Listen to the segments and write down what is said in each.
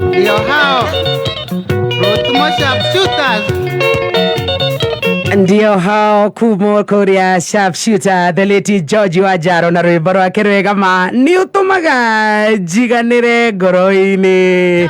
Ndio hao Rutumo Sharpshooters. Ndio hao kumo kuria sharpshooter the late George Wajaro na rwimbo rwake rwega ma nĩ ũtũmaga njiganĩre ngoro-inĩ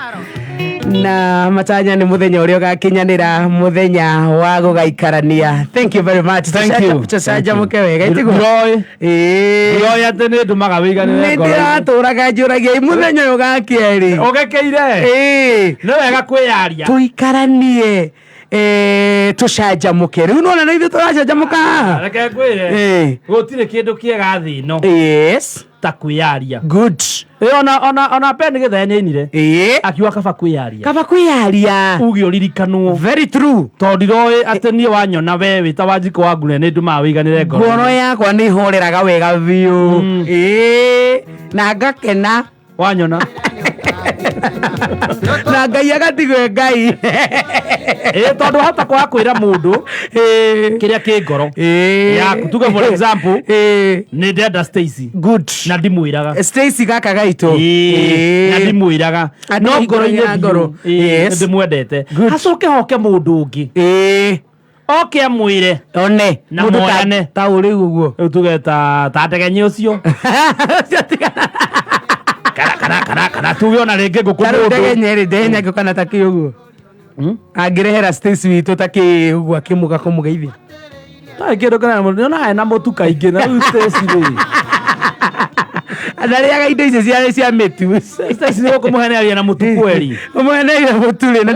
na matanya nĩ mũthenya ũrĩa ũgakinyanĩra mũthenya wa gũgaikarania. Thank you very much. Thank you. Tũcanjamũke wega itiguo. Ndiroĩ. Ĩĩ. Ndiroĩ atĩ nĩ ndũmaga wĩiganĩre Nĩ ngoro-inĩ. ndĩratũraga njũragia "Ĩ, mũthenya ũyũ ũgakia rĩ?" Ũgekeire. Ĩĩ. Nĩ wega kwĩyaria. Tũikaranie, tũcanjamũke. Rĩu nona na ithuĩ tũracanjamũka haha. Reke ngwĩre. Gũtirĩ kĩndũ kĩega thĩ ĩno ta kwĩyaria. Good. Ĩ, ona Ben Gĩthaya nĩainire. Akiuga kaba kwĩyaria. Kaba kwĩyaria. Uge ũririkanwo. Very true. Tondũ ndiroĩ atĩ niĩ wanyona we wĩ ta Wanjikũ wa Ngure nĩ ndũmaga wĩiganĩre ngoro. Ngoro yakwa nĩ ihoreraga wega biũ. Na ngakena. Wanyona. Na Ngai agatigwo Ngai. Ĩ, tondũ wahota kwaga kwĩra mũndũ kĩrĩa kĩ ngoro yaku. Tuge for example, nĩ ndenda Stacy. Good. Na ndimwĩraga. Stacy gaka gaitũ. Ĩĩ, na ndimwĩraga. Andũ No ngoro-inĩ hingũragĩra ngoro. biũ, ĩĩ, nĩ ndĩmwendete. Good. Acoke hoke mũndũ ũngĩ. Oke amwĩre. One. Na Mũndũ moyane. ta ũrĩu ũguo. Rĩu tuge ta ndegenye ũcio. Kana tuge ona rĩngĩ ngũkũ Ta rĩu mũndũ. ndegenye rĩ, ndegenye angĩũka na ta kĩ ũguo. Angĩrehera Stacy witũ ta kĩ ũguo akĩmũga kũmũgeithia. Tarĩ kĩndũ kana mũndũ nyonaga ena mũtu kaingĩ na rĩu Stacy rĩ. Ndarĩaga indo icio cia mĩtu. Stacy nĩ ũkũmũhenereria na mũtu kweri. Ũmũhenereria mũtu rĩ, na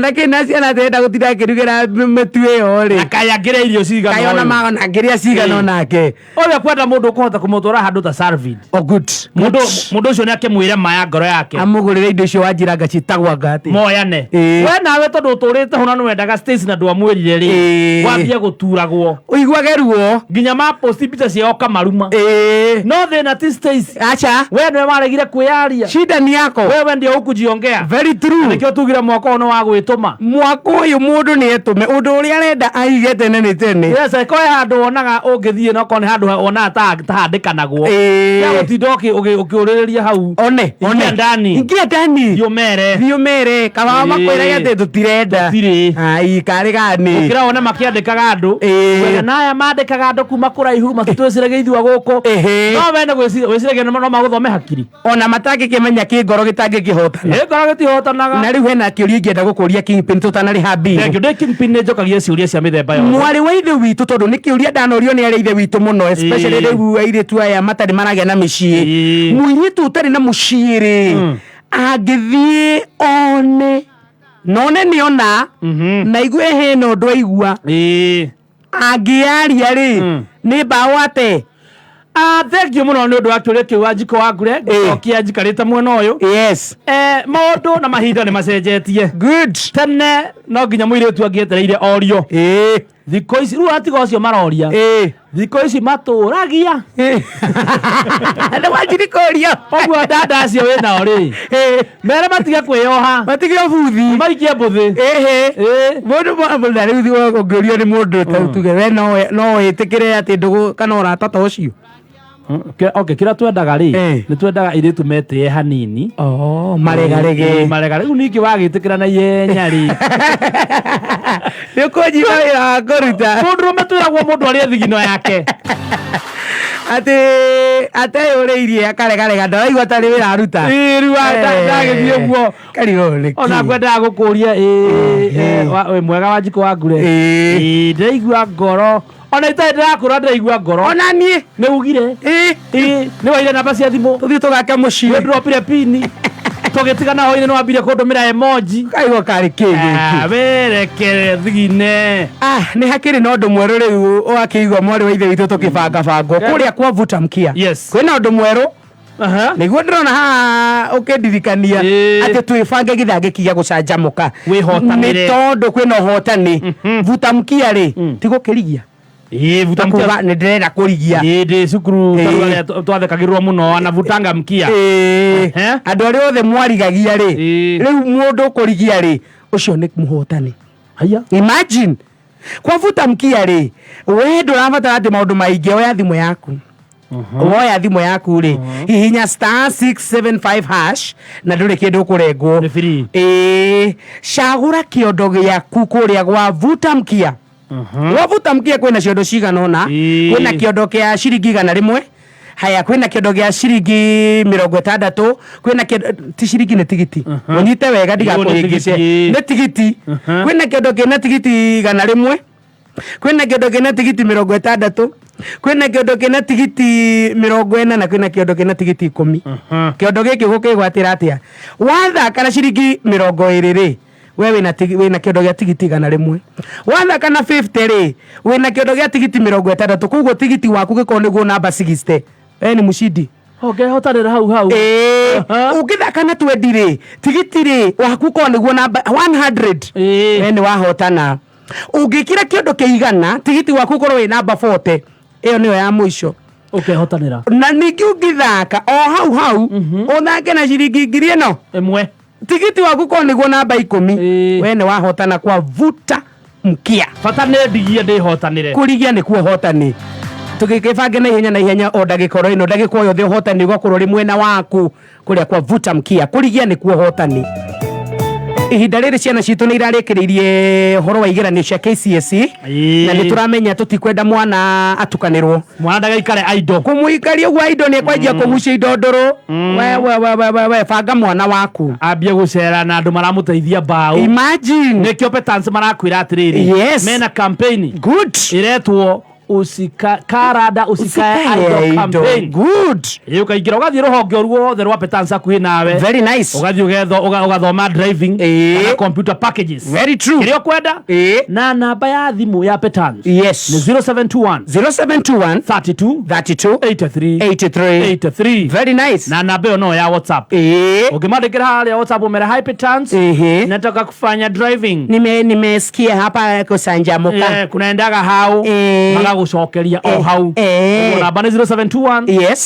ndakĩrĩ na ciana atĩ gũtinda akĩrugĩra mĩtu ĩyo rĩ. Na kaĩ angĩrĩa irio cigana Kaĩ ona ũyũ. ma angĩrĩa cigana onake. Ũrĩa kwenda mũndũ ũkũhota kũmũtwara handũ ta Salvid. Oh, good. Mũndũ mũndũ ũcio nĩ akĩmwĩre ma ya ngoro yake. Amũgũrĩre indo icio wanjiranga ciĩtagwo anga atĩ. Moyane. We nawe tondũ ũtũrĩte ho na nĩwendaga Stacy na ndwamwĩrire rĩ. Wambie gũturagwo. Ũiguage ruo. Nginya ma post mbica ciao kamaruma. No thĩna ti Stacy. Acha. We nĩwe waregire kwĩyaria. Shida ni yako. Wewe ndio hukujiongea. Very true. Nĩkĩo tugire mwaka ũyũ nĩ wa gwĩtũma. Mwaka ũyũ mũndũ nĩ etũme ũndũ ũrĩa arenda aige tene nĩ tene. Yes, angĩkorwo he handũ wonaga ũngĩthiĩ na okorwo nĩ handũ wonaga ta handĩkanagwo. Ya gũtinda ũkĩũrĩrĩria hau. One, one. Ingia ndani. Ingia ndani. Thiĩ ũmere. Thiĩ ũmere. Kaba makwĩrage atĩ tũtirenda. Tũtirĩ. Ai, karĩ gani. Ũkĩra wone makĩandĩkaga andũ. Wega na aya mandĩkaga andũ kuma kũraihu matitwĩciragia ithuĩ a gũkũ. No we nĩ gwĩciragia no magũthome hakiri. Ona matangĩkĩmenya kĩ ngoro gĩtangĩkĩhotana. Ĩ, ngoro gĩtihotanaga. Na rĩu hena kĩũria ingĩenda gũkũria Kingpin tũtanarĩha bill. Thank you. Ndĩ Kingpin nĩ njokagia ciũria cia mĩthemba yothe. Mwarĩ wa ithe witũ tondũ nĩ kĩũria ndanorio nĩ arĩa ithe witũ mũno especially rĩu airĩtu aya matarĩ maragĩa na mĩciĩ. Mũirĩtu ũtarĩ na mũciĩ rĩ, angĩthiĩ one na one nĩ ona na igue hena ũndũ aigua. Angĩaria rĩ, nĩ mbaũ ate? Thank you mũno nĩ ũndũ wa kĩũria kĩu Wanjikũ wa Ngure. Ngũcokia njikarĩte mwena ũyũ. Maũndũ na mahinda nĩ macenjetie. Good. Tene no nginya mũirĩtu angĩetereire orio. Thikũ ici rĩu atiga ũcio maroria. Thikũ ici matũragia. Nĩ wanjiri kũria. Ũguo dada acio wĩnao rĩ. Mere matige kwĩyoha. Matige ũbuthi. Maikie mbũthĩ. Mũndũ na rĩu ũngĩũrio nĩ mũndũ ta tuge we no wĩtĩkĩre atĩ ndũgũ kana ũrata ta ũcio. Okay, kĩrĩa twendaga rĩ, nĩ twendaga airĩtu metĩe hanini. Oh, maregarege. Marega. Rĩu ningĩ wagĩtĩkĩra na ihenya rĩ. Nĩ ũkũnjima wĩra wa kũruta. Mũndũrũme twĩragwo mũndũ arĩe thigino yake. Atĩ ateyũrĩirie akaregarega ndaraigua tarĩ wĩra aruta. Ĩĩ, rĩu ndagĩthiĩ ũguo. Karigwo nĩ kĩ? Ona ngwendaga gũkũria, wĩ mwega Wanjikũ wa Ngure. Ndĩraigua ngoro. Ona itarĩ ndĩrakũra ndĩraigua ngoro. Ona niĩ. Nĩ ugire. Nĩ waire namba cia thimũ. Tũthiĩ tũgake mũciĩ. Nĩ ndropire pini. Tũgĩtigana hwainĩ nĩ wambire kũndũmĩra emoji. Kaigua karĩ kĩ gĩkĩ? Werekere thigine. Nĩ hakĩrĩ na ũndũ mwerũ rĩu wakĩigua mwarĩ wa ithe witũ tũkĩbangabangwo. Kũrĩa kwa Vuta Mkia. Kwĩna ũndũ mwerũ. Nĩguo ndĩrona haha ũkĩndirikania atĩ twĩbange gĩthangĩki gĩa gũcanjamũka. Wĩhotanĩre. Nĩ tondũ kwĩna ũhotani. Vuta Mkia rĩ, ti gũkĩrigia. Ĩĩ, Vuta Mkia. Kuga nĩ ndĩrenda kũrigia. Ĩĩ, ndĩ cukuru tondũ arĩa twathekagĩrĩrwo mũno na vutanga mkia. Andũ arĩa othe mwarigagia rĩ, rĩu mũndũ ũkũrigia rĩ, ũcio nĩ mũhotani. Haya. Imagine. Kwa Vuta Mkia rĩ, we ndũrabatara atĩ maũndũ maingĩ, oya thimũ yaku. Woya thimũ yaku rĩ, hihinya *675# na ndũrĩ kĩndũ ũkũrengwo. Nĩ free. Ĩĩ, cagũra kĩondo gĩaku kũrĩa gwa Vuta Mkia. Gwa Vuta Mkia kwĩna ciondo cigana ũna. Kwĩna kĩondo kĩa ciringi 100. Haya, kwĩna kĩondo gĩa ciringi 60, kwĩna kĩondo ti ciringi, nĩ tigiti. Ũnyite wega ndigakũhĩngĩce. Tigiti. Nĩ tigiti. Kwĩna kĩondo kĩna tigiti 100, kwĩna kĩondo kĩna tigiti 60, kwĩna kĩondo kĩna tigiti 40, na kwĩna kĩondo kĩna tigiti 10. Kĩondo gĩkĩ ũgũkĩgwatĩra atĩa? Wathaka na ciringi 20 rĩ, we wĩna kĩondo gĩa tigiti 100. Wathaka na 50 rĩ, wĩna kĩondo gĩa tigiti 60. Koguo tigiti waku gĩkorwo nĩguo namba 60, we nĩ mũcindi. Ũngehotanĩra hau hau. Ĩĩ, ũngĩthaka na 20 rĩ, tigiti rĩ waku korwo nĩguo namba 100, we nĩ wahotana. Ũngĩkĩra kĩondo kĩa 100, tigiti waku ũkorwo wĩ namba 40, ĩyo nĩyo ya mũico. Ũkehotanĩra. Na ningĩ ũngĩthaka o hau hau, ũthake na ciringi ngiri ĩno 1, tigiti waku korwo nĩguo namba 10, we nĩ wahotana kwa Vuta Mkia. Bata nĩ ndigie ndĩhotanĩre. Kũrigia nĩkuo hotani. Tũgĩkĩbange na ihenya na ihenya, o ndagĩka oro ĩno, ndagĩka o yothe, ũhotani ũgakorwo ũrĩ mwena waku kũrĩa kwa Vuta Mkia. Kũrigia nĩkuo hotani. Ihinda rĩrĩ ciana citũ nĩ irarĩkĩrĩirie ũhoro wa igeranio cia KCSE, na nĩ tũramenya tũtikwenda mwana atukanĩrwo. Mwana ndagaikare aido. Kũmũikaria ũguo aido nĩ ekwanjia kũgucia indo ndũrũ. We we we we we we, banga mwana waku. Ambie gũcera na andũ maramũteithia mbaũ. Imagine. Nĩkĩo Petans marakwĩra atĩrĩrĩ, mena campaign ĩretwo usika karada usikae Usikae idle campaign. Good. Ĩ, ũkaingĩra ũgathiĩ rũhonge o ruothe rwa Petans hakuhĩ nawe. Very nice. Ũgathiĩ ũgathoma driving kana computer packages. Very true. Kĩrĩa ũkwenda na namba ya thimũ ya Petans nĩ 0721 0721 32 32 83 83 83. Very nice. Na namba ĩyo no ya WhatsApp. Ũngĩmandĩkĩra harĩa WhatsApp ũmere hi Petans, nataka kufanya driving. Nimesikia hapa kusanjamuka. Kunaendaga hau, magagũcokeria o hau. Ũguo namba nĩ 0721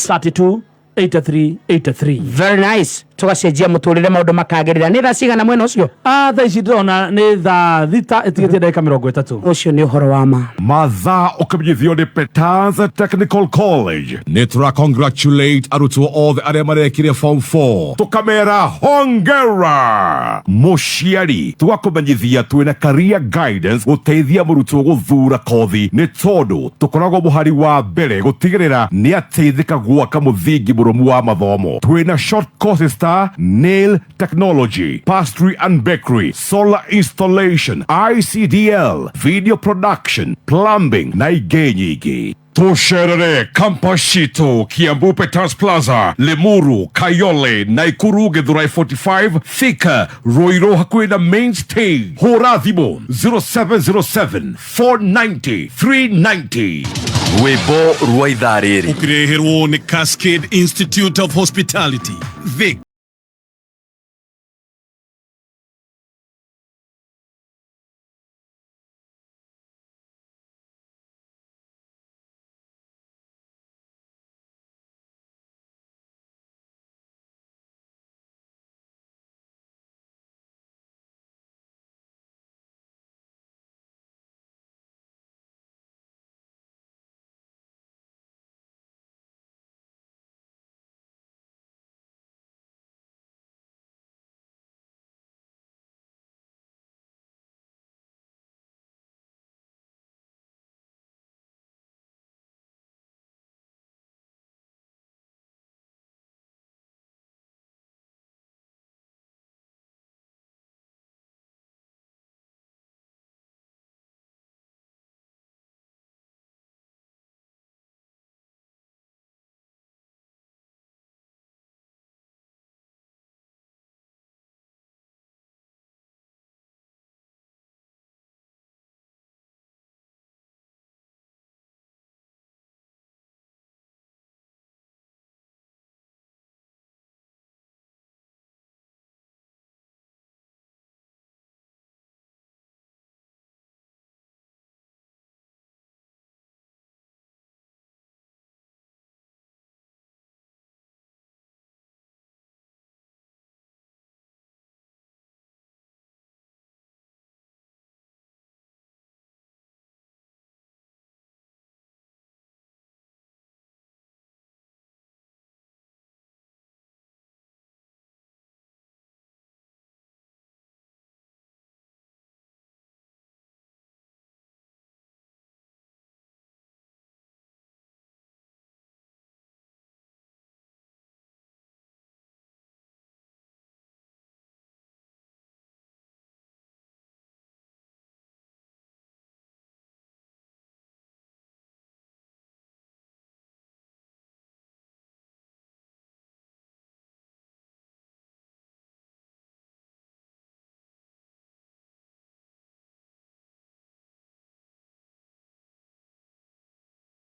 32 83 83. Very nice. Tũgacenjia mũtũrĩre, maũndũ makagĩrĩra. Nĩ thaa cigana mwena ũcio? Thaa ici ndĩrona nĩ thaa 6 ĩtigĩtie ndagĩka 30. Ũcio nĩ ũhoro wa ma. Mathaa ũkĩmenyithio nĩ Petans Technical College. Nĩ tũra congratulate arutwo othe arĩa marekire form 4, tũkamera hongera. Mũciari, tũgakũmenyithia twĩna career guidance gũteithia mũrutwo gũthura kothi, nĩ tondũ tũkoragwo mũhari wa mbere gũtigĩrĩra nĩ ateithĩka gwaka mũthingi mũrũmu wa mathomo. Twĩna short courses ta nail technology, pastry and bakery, solar installation, ICDL, video production, plumbing na ingĩ nyingĩ. Tũcerere campus citũ Kiambu Peters Plaza, Limuru, Kayole, Naikuru, Githurai 45, Thika, Ruiru hakuhĩ na main stage. Hũra thimũ 0707 490 390. Rwĩmbo rwa ithaa rĩrĩ ũkĩreherwo nĩ Cascade Institute of Hospitality, Thika.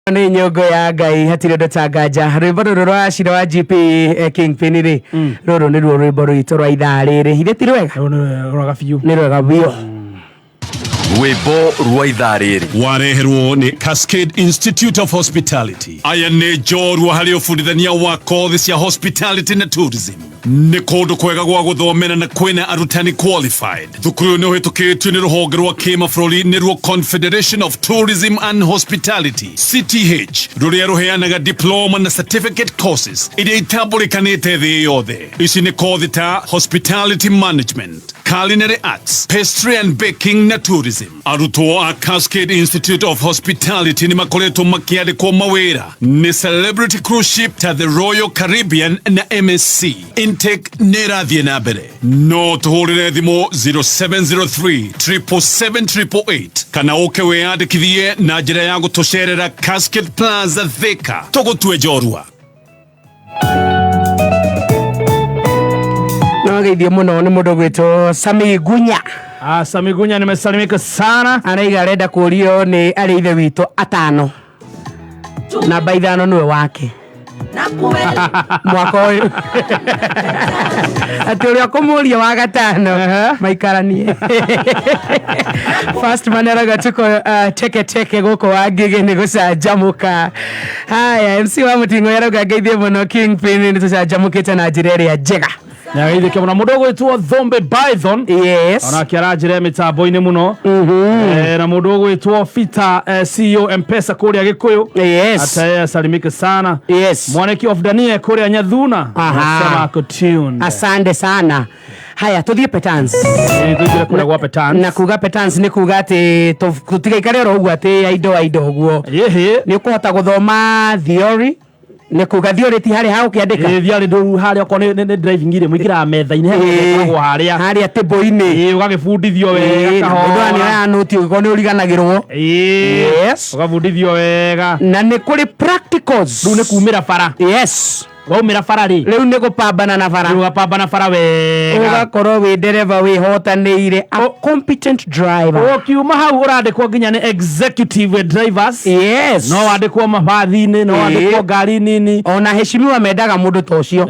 Nĩ nyongo ya Ngai, hatirĩ ũndũ ta nganja. Rwĩmbo rũrũ rwa Cira wa GP, Kingpin rĩ, rũrũ nĩruo rwĩmbo rwitũ rwa ithaa rĩrĩ. Ithe ti rwega? Rwega biũ. Nĩ rwega biũ. Rwĩmbo rwa ithaa rĩrĩ Wareherwo nĩ Cascade Institute of Hospitality. Aya nĩ njorua harĩ ũbundithania wa kothi cia hospitality na tourism. Nĩ kũndũ kwega gwa gũthomera na kwĩna arutani qualified. Thukuru ũyũ nĩ ũhĩtũkĩtio nĩ rũhonge rwa kĩmabũrũri, nĩruo Confederation of Tourism and Hospitality, CTH, rũrĩa rũheanaga diploma na certificate courses iria itambũrĩkanĩte thĩ yothe. Ici nĩ kothi ta hospitality management, culinary arts, pastry and baking na tourism. Arutwo a Cascade Institute of Hospitality nĩ makoretwo makĩandĩkwo mawĩra nĩ celebrity cruise ship ta the Royal Caribbean na MSC. Intake nĩ ĩrathiĩ na mbere. No tũhũrĩre thimũ 0703 777 kana ũke wĩyandĩkithie na njĩra ya gũtũcerera Cascade Plaza, Thika. Tũgũtue njorua. No geithio mũno nĩ mũndũ gwĩtwo Sami Gunya. Ah, Sami Gunya, nimesalimika sana. Araiga arenda kũrio nĩ arĩ ithe witũ atano, namba 5 nĩwe wake mwaka ũyũ, atĩ ũrĩa ũkũmũria wa gatano maikaranie. First man arauga tuko teke teke gũkũ wa Ngigĩ nĩ gũcanjamũka. Haya, MC wa Mũting'o arauga ngeithie mũno Kingpin, nĩ tũcanjamũkĩte na njĩra ĩrĩa njega. Nĩageithĩke mũno mũndũ ũgwĩtwo Thombe Python. Onake aranjĩra mĩtambo-inĩ mũno. Na mũndũ ũgwĩtwo Fita, CEO Mpesa kũrĩa Gĩkũyũ. Hata asalimike sana. Mwaniki of Danie kũrĩa Nyathuna. Anasema ako tuned. Asante sana. Haya, tũthiĩ Petans. Tũingĩre kũrĩa gwa Petans. Na kuga Petans nĩ kuga atĩ tũtigaikare oro ũguo atĩ aindo aindo ũguo. Nĩ ũkũhota gũthoma theory, nĩ kuga theory ti harĩa ha gũkĩandĩka. Ĩĩ, theory ndũru harĩa, okorwo nĩ driving rĩ, mũingĩraga metha-inĩ, he ĩkoragwo harĩa. Harĩa table-inĩ. Ĩĩ, ũgagĩbundithio wega Na mũndũ kahora. nĩ oya noti ũngĩkorwo nĩ ũriganagĩrwo. Ũgabundithio wega. Na nĩ kũrĩ practicals. Rĩu nĩ kumĩra bara. Waumĩra bara rĩ, rĩu nĩ gũpambana na bara. Rĩu ũgapambana bara wega. Ũgakorwo wĩ ndereba wĩhotanĩire, a competent driver. Ũkiuma hau ũrandĩkwo nginya nĩ executive drivers. No wandĩkwo mabathi-inĩ, no wandĩkwo ngari nini. Ona heshimiwa mendaga mũndũ ta ũcio.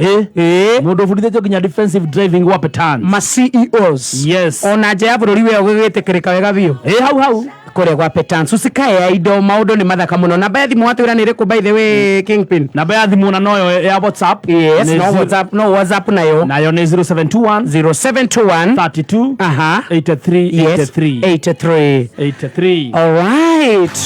Mũndũ ũbundithĩtio nginya defensive driving wa Petans. Ma CEOs. Ona nja ya bũrũri we ũgĩgĩtĩkĩrĩka wega biũ. Hau hau. Kũrĩa gwa Petans usikae ya indo, maũndũ nĩ mathaka mũno. Namba ya thimũ watwĩra nĩ ĩrĩkũ, by the way, Kingpin? Namba ya thimũ na noyo ya WhatsApp. Yes, Nĩ no WhatsApp, no WhatsApp nayo. Nayo nĩ 0721 0721 32 83 83. 83. 83. All right.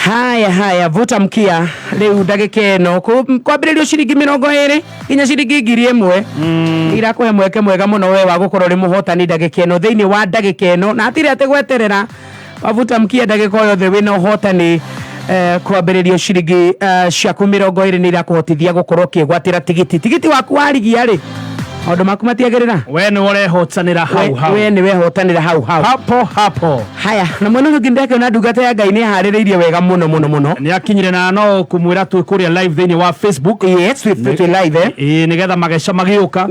Haya haya, vuta mkia rĩu ndagĩka ĩno kwambĩrĩrio ciringi 20 nginya ciringi 1000 irakũhe mweke mwega mũno we wa gũkorwo ũrĩ mũhotani ndagĩka ĩno, thĩinĩ wa ndagĩka ĩno, na hatirĩ atĩ gweterera. Wavuta mkia ndagĩka o yothe wĩna ũhotani. Kwambĩrĩrio ciringi ciaku 20 nĩ irakũhotithia gũkorwo ũkĩgwatĩra tigiti waku warigia rĩ, maũndũ maku matiagĩrĩra. We nĩ ũrehotanĩra hau hau. We nĩ wehotanĩra hau hau. Hapo hapo. Haya, na mwena ũyũ ũngĩ ndakĩona ndungata ya Ngai nĩ ĩharĩrĩirie wega mũno mũno mũno. Nĩ akinyire na no kũmwĩra twĩ kũrĩa live thĩinĩ wa Facebook. Yes, twĩ live. Ĩĩ, nĩgetha mageca magĩũka.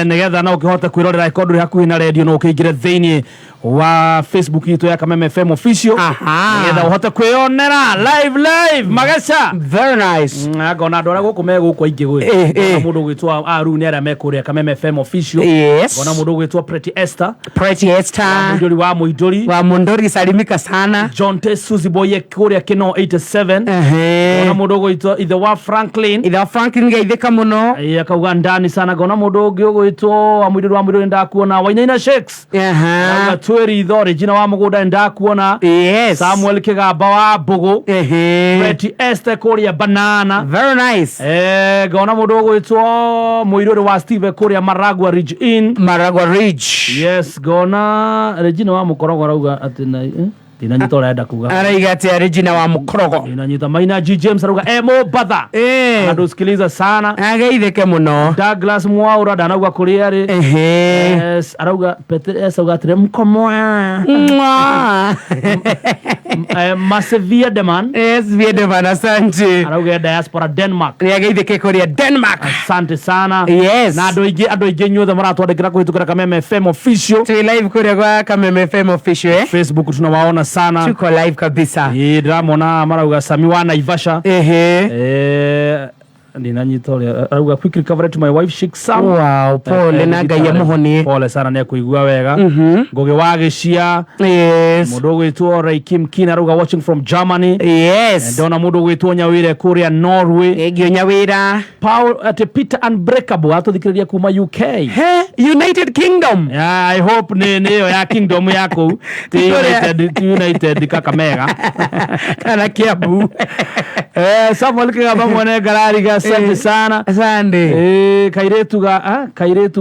Nĩgetha no ũkĩhote kwĩrorera ĩkorwo ndũrĩ hakuhĩ na radio, no ũkĩingĩre thĩinĩ wa Facebook itũ ya Kameme FM official. Nĩgetha ũhote kwĩyonera live live mageca. Very nice. Ngona andũ arĩa gũkũ me gũkũ aingĩ gwĩ. Ngona mũndũ ũgwĩtwo Aru nĩ arĩa me kũrĩa Kameme FM official. Ngona mũndũ ũgwĩtwo Pretty Esther. Pretty Esther. Wa Mũindũri, wa Mũindũri. Wa Mũndũri, salimika sana. John T Suzy Boye kũrĩa Kino 87. Ngona mũndũ ũgwĩtwo ithe wa Franklin. Ithe wa Franklin geithĩka mũno. Ĩĩ, akauga ndani sana. Ngona mũndũ ũngĩ ũgwĩtwo wa Mũindũri, wa Mũindũri ndakuona. Wainaina Shakes. Auga twĩ ritho. Regina wa mũgũnda ndakuona. Samuel Kĩgamba wa Mbũgũ. Pretty Esther kũrĩa Banana. Very nice. Ngona mũndũ ũgwĩtwo Mũirũrĩ wa Steve kũrĩa Maragua Ridge Inn. Maragua Ridge. Yes, ngona Regina wa Mũkorogo arauga atĩ na ndinanyita ũrenda kuga. Araiga atĩ Regina wa Mũkorogo. Ndinanyita. Maina G James arauga e Mombatha. Anatusikiliza sana. Ageithĩke mũno. Douglas Mwaura ndanauga kũrĩa arĩ. Yes, arauga Peter S auga atĩrĩ mkomoa. Mwa. Masevia Deman. Yes, Viedeman, asante. Arauga diaspora Denmark. Nĩ ageithĩke kũrĩa Denmark. Asante sana. Yes. Na andũ aingĩ, andũ aingĩ inyuothe maratwandĩkĩra kũhĩtũkĩra Kameme FM official. Twĩ live kũrĩa gwa Kameme FM official. Facebook tunawaona sana. Tuko live kabisa. Ĩĩ, ndĩramona marauga Sami wa Naivasha. Ehe. Ndinanyita ũrĩa arauga, "Quick recovery to my wife Sheikh Sam." Wow, pole na Ngai amũhonie. Pole sana, nĩ ekũigua wega. Ngũgĩ wa Gĩcia. Mũndũ ũgwĩtwo Ray Kim Kin arauga, "Watching from Germany." Ndona mũndũ ũgwĩtwo Nyawĩre kũrĩa Norway. Ĩngĩ Nyawĩra. Paul ati Peter Unbreakable atũthikĩrĩria kuma UK. He, United Kingdom. Yeah, I hope nĩ ĩyo ya kingdom ya kũu, ti United, ti United Kakamega kana Kiambu. Samuel Kigamba mwene ngarariga, asante sana. Asante. Kairĩtu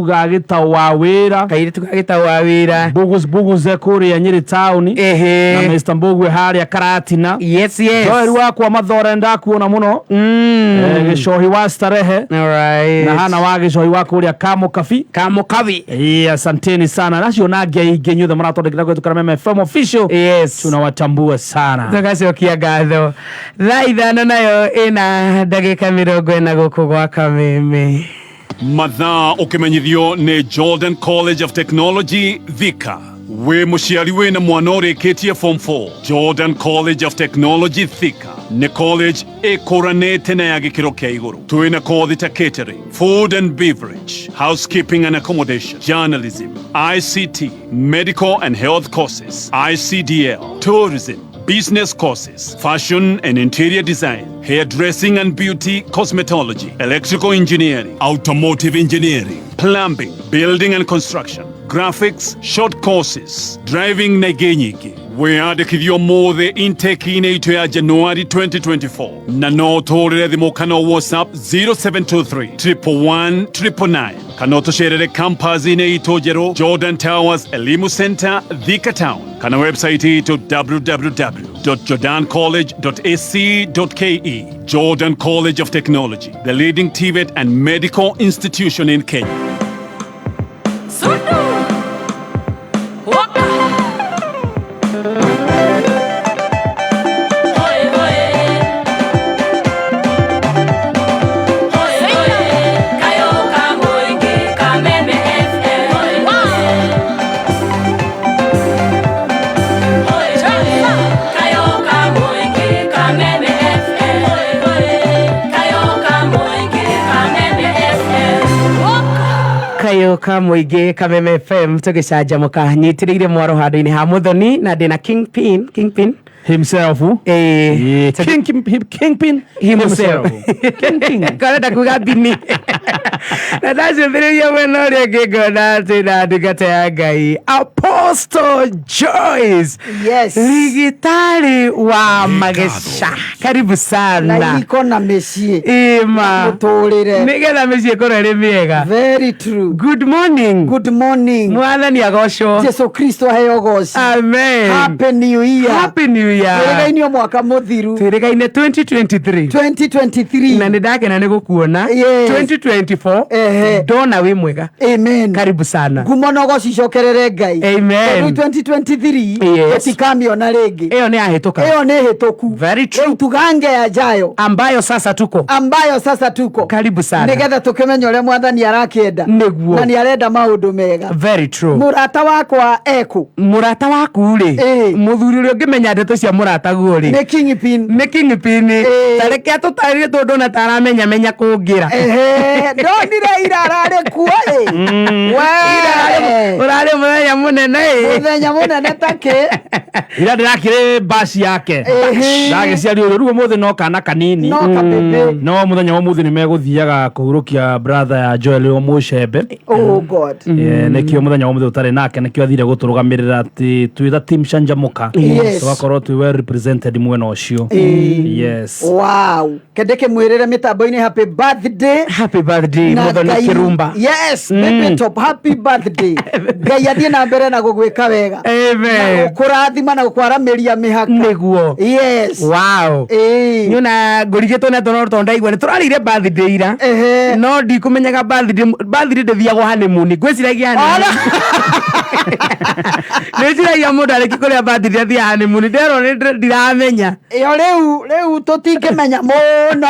ga gĩtau wa wĩra. Kairĩtu ga gĩtau wa wĩra. Bugus Buguze kũrĩa Nyĩrĩ town. Na Mr Mbugwe harĩa Karatina. Yes. Joel wakwa Mathore, ndakuona mũno. Gĩcohi wa Starehe. All right. Na hana wa gĩcohi wa kũrĩa Kamukabi. Kamukabi. Asanteni sana nacio na angĩ aingĩ inyuothe mũratwandĩkĩra kũhĩtũkĩra Meme FM official. Tunawatambua sana. Tũgacokia ngatho. Thaa 5 nayo ĩna ndagĩka 40 gũkũ gwa Kameme. Mathaa ũkĩmenyithio nĩ Jordan College of Technology Thika. Wĩ mũciari wĩna mwana ũrĩkĩtie form 4, Jordan College of Technology Thika nĩ college ĩkũranĩte na ya gĩkĩro kĩa igũrũ. Twĩna kothi ta catering, food and beverage, housekeeping and accommodation, journalism, ICT, medical and health courses, ICDL, tourism, business courses, fashion and interior design, hairdressing and beauty cosmetology, electrical engineering, automotive engineering, plumbing, building and construction, graphics, short courses, driving na ingĩ nyingĩ. Wĩyandĩkithio mũthĩ intake-inĩ itũ ya January 2024 na no ũtũrĩre thimũ kana WhatsApp 0723 111 999 kana ũtũcerere campus-inĩ itũ njerũ, Jordan Towers, Elimu Center, Thika Town, kana website itũ www.jordancollege.ac.ke. Jordan College of Technology, the leading TVET and medical institution in Kenya. Sudu. Waka. Hoi hoi. Hoi hoi. Kayo kamuingi Kameme FM. Hoi hoi. Hoi hoi. Kayo kamuingi Kameme FM. Hoi hoi. Kayo kamuingi Kameme FM. Waka. Kayo ka mũingĩ, Kameme FM, tũgĩcanjamũka nyitĩrĩire mwaro handũ-inĩ ha Mũthoni na ndĩna Kingpin, Kingpin himself. Kingpin himself. King. Karenda kuga bini na ndacũthĩrĩria mwena ũrĩa ũngĩ ngona atĩ na ndungata ya Ngai Apostle Joyce. Yes. Rigitari wa mageca, karibu na sana. Iko na mĩciĩ Ima. Mũtũrĩre. Nĩgetha mĩciĩ ĩkorwo ĩrĩ mĩega. Very true. Good morning. Good morning. Mwathani agocwo. Jesu Kristo aheo goci. Amen. Happy New Year. Happy New Year. Twĩrĩgaine mwaka mũthiru. Twĩrĩgaine 2023. 2023. Na nĩ ndakena nĩ gũkuona. Yes. 2024. Ndona wĩ mwega. Amen. Karibu sana. Ngumo na ũgoci icokerere Ngai. Amen. Tondũ 2023 tũtikamĩona rĩngĩ. Ĩyo nĩ yahĩtũka. Ĩyo nĩ hĩtũku. Very true. Rĩu tugange yajayo ambayo sasa tuko. Ambayo sasa tuko. Karibu sana. Nĩgetha tũkĩmenye ũrĩa mwathani arakĩenda. Nĩguo. Na nĩ arenda maũndũ mega. Very true. Mũrata wakwa ekũ? Mũrata waku rĩ, mũthuri ũrĩa ũngĩmenya ndeto cia mũrataguo rĩ nĩ Kingpin. Nĩ Kingpin. Tareke atũtarĩrie tondũ ndona ta aramenya menya kũngĩra. Ehe, ndonire ira ararĩ kuo ĩ. We. Ũrarĩ mũthenya mũnene ĩ. Mũthenya mũnene takĩ. Ira ndĩrakĩrĩ baci yake. Ndagĩciarirwo rĩu ũmũthĩ no kana kanini. No kabebe. No mũthenya wa ũmũthĩ nĩ megũthiaga kũhurũkia brother ya Joel wa Mũcembe. Oh God. Nĩkĩo mũthenya wa ũmũthĩ ũtarĩ nake, nĩkĩo athire gũtũrũgamĩrĩra atĩ twĩ ta team Canjamũka. Yes. Tũgakorwo twĩ well represented mwena ũcio. Yes. Wow. Kende kĩmwĩrĩre mĩtambo-inĩ, happy birthday. Happy birthday. Na Mũthoni Kĩrumba. Yes, baby top, happy birthday. Ngai athiĩ na mbere na gũgwĩka wega. Amen. Na gũkũrathima na gũkwaramĩria mĩhaka. Nĩguo. Yes. Wow. Nĩona ngũrigĩtwo nĩ atĩ no ndaigua nĩ tũrarĩire birthday ira. No ndikũmenyaga birthday, birthday ndĩthiagwo honeymoon, ngwĩciragia honeymoon, ngwĩciragia mũndũ arĩki kũrĩa birthday athiaga honeymoon, nderwo nĩ ndiramenya. Ĩyo rĩu tũtingĩmenya mũno.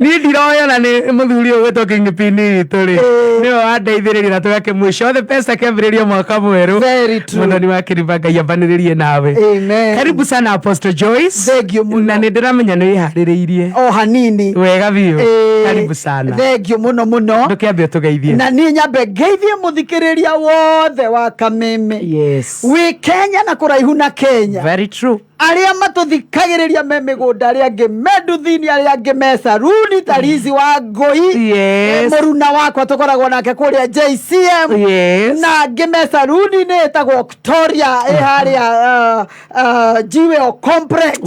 Niĩ ndiroya na nĩ mũthuri ũyũ gwĩtwo Kingpin witũ rĩ, nĩwe wandeithĩrĩria na tũgakĩmwica othe pesa kĩambĩrĩrio mwaka mwerũ. Very true. Mũthoni wa kĩrimba, Ngai ambanĩrĩrie nawe. Amen. Karibu sana, Apostle Joyce. Thank you mũno. Na nĩ ndĩramenya nĩ wĩharĩrĩirie O hanini. Wega biũ. Karibu sana. Thank you mũno mũno. Ndũkĩambe ũtũgeithie. Na niĩ nyambe ngeithie mũthikĩrĩria wothe wa Kameme wĩ Kenya na kũraihu na Kenya. Very true. Arĩa matũthikagĩrĩria me mĩgũnda, arĩa angĩ me nduthi-inĩ, arĩa angĩ me saruni ta Lizi wa Ngũi. Mũruna wakwa tũkoragwo nake kũrĩa JCM. Na angĩ me saruni-inĩ ĩtagwo Octoria ĩ harĩa Jewel Complex.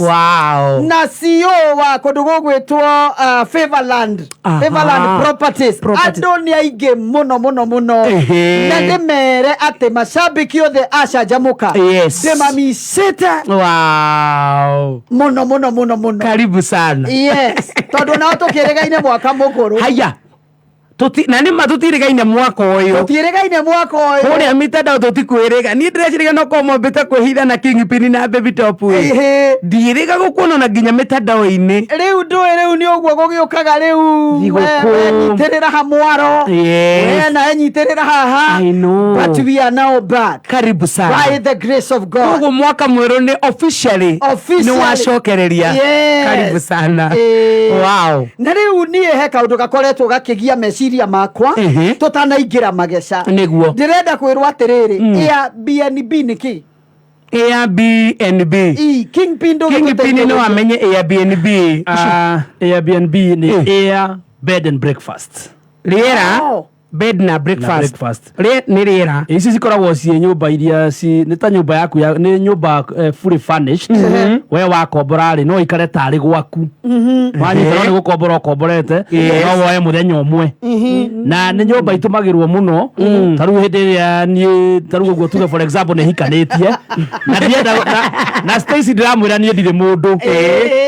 Na CEO wa kũndũ gũgwĩtwo Favorland. Favorland Properties. Properties. Andũ nĩ aingĩ mũno mũno mũno. Na ndĩmere atĩ macambĩki othe acanjamũka ndĩmamicĩte mũno mũno mũno mũno. Karibu sana. Yes, tondũ nao tũkĩrĩgaine mwaka mũkũrũ. Haya. Na nĩ ma tũtirĩgaine mwaka ũyũ. Tũtiĩrĩgaine mwaka ũyũ. Kũrĩa mitandao tũtikwĩrĩga. Niĩ ndĩreciria no korwo mombĩte kwĩhitha na Kingpin na Baby Top ĩ. Ndiĩrĩga gũkuona ona nginya mitandao-inĩ. Rĩu ndũĩ, rĩu nĩ ũguo gũgĩũkaga rĩu. Thigũkũ. We nyitĩrĩra ha mwaro. We nawe nyitĩrĩra haha. I know. But we are now back. Karibu sana. By the grace of God. Koguo mwaka mwerũ nĩ officially Officially. nĩ wacokereria. Yes. Karibu sana. Wow. Na rĩu niĩ he kaũndũ gakoretwo gakĩgia meciria makwa tũtanaingĩra mageca. Nĩguo. Ndĩrenda kwĩrwo atĩrĩrĩ, Airbnb nĩ kĩ? Airbnb. Kingpin. Kingpin no amenye Airbnb. Airbnb nĩ air bed and breakfast. Rĩera bed na breakfast. Na breakfast. Nĩ rĩera. Ici cikoragwo ciĩ nyũmba iria ci nĩ ta nyũmba yaku ya, nĩ nyũmba fully furnished. We wakombora rĩ, no ikare tarĩ gwaku. Wanyita no nĩ gũkombora ũkomborete, no woe mũthenya ũmwe. Na nĩ nyũmba itũmagĩrwo mũno ta rĩu hĩndĩ ĩrĩa niĩ ta rĩu ũguo tuge for example nĩ hikanĩtie na ndienda na Stacy ndĩramwĩra niĩ ndirĩ mũndũ,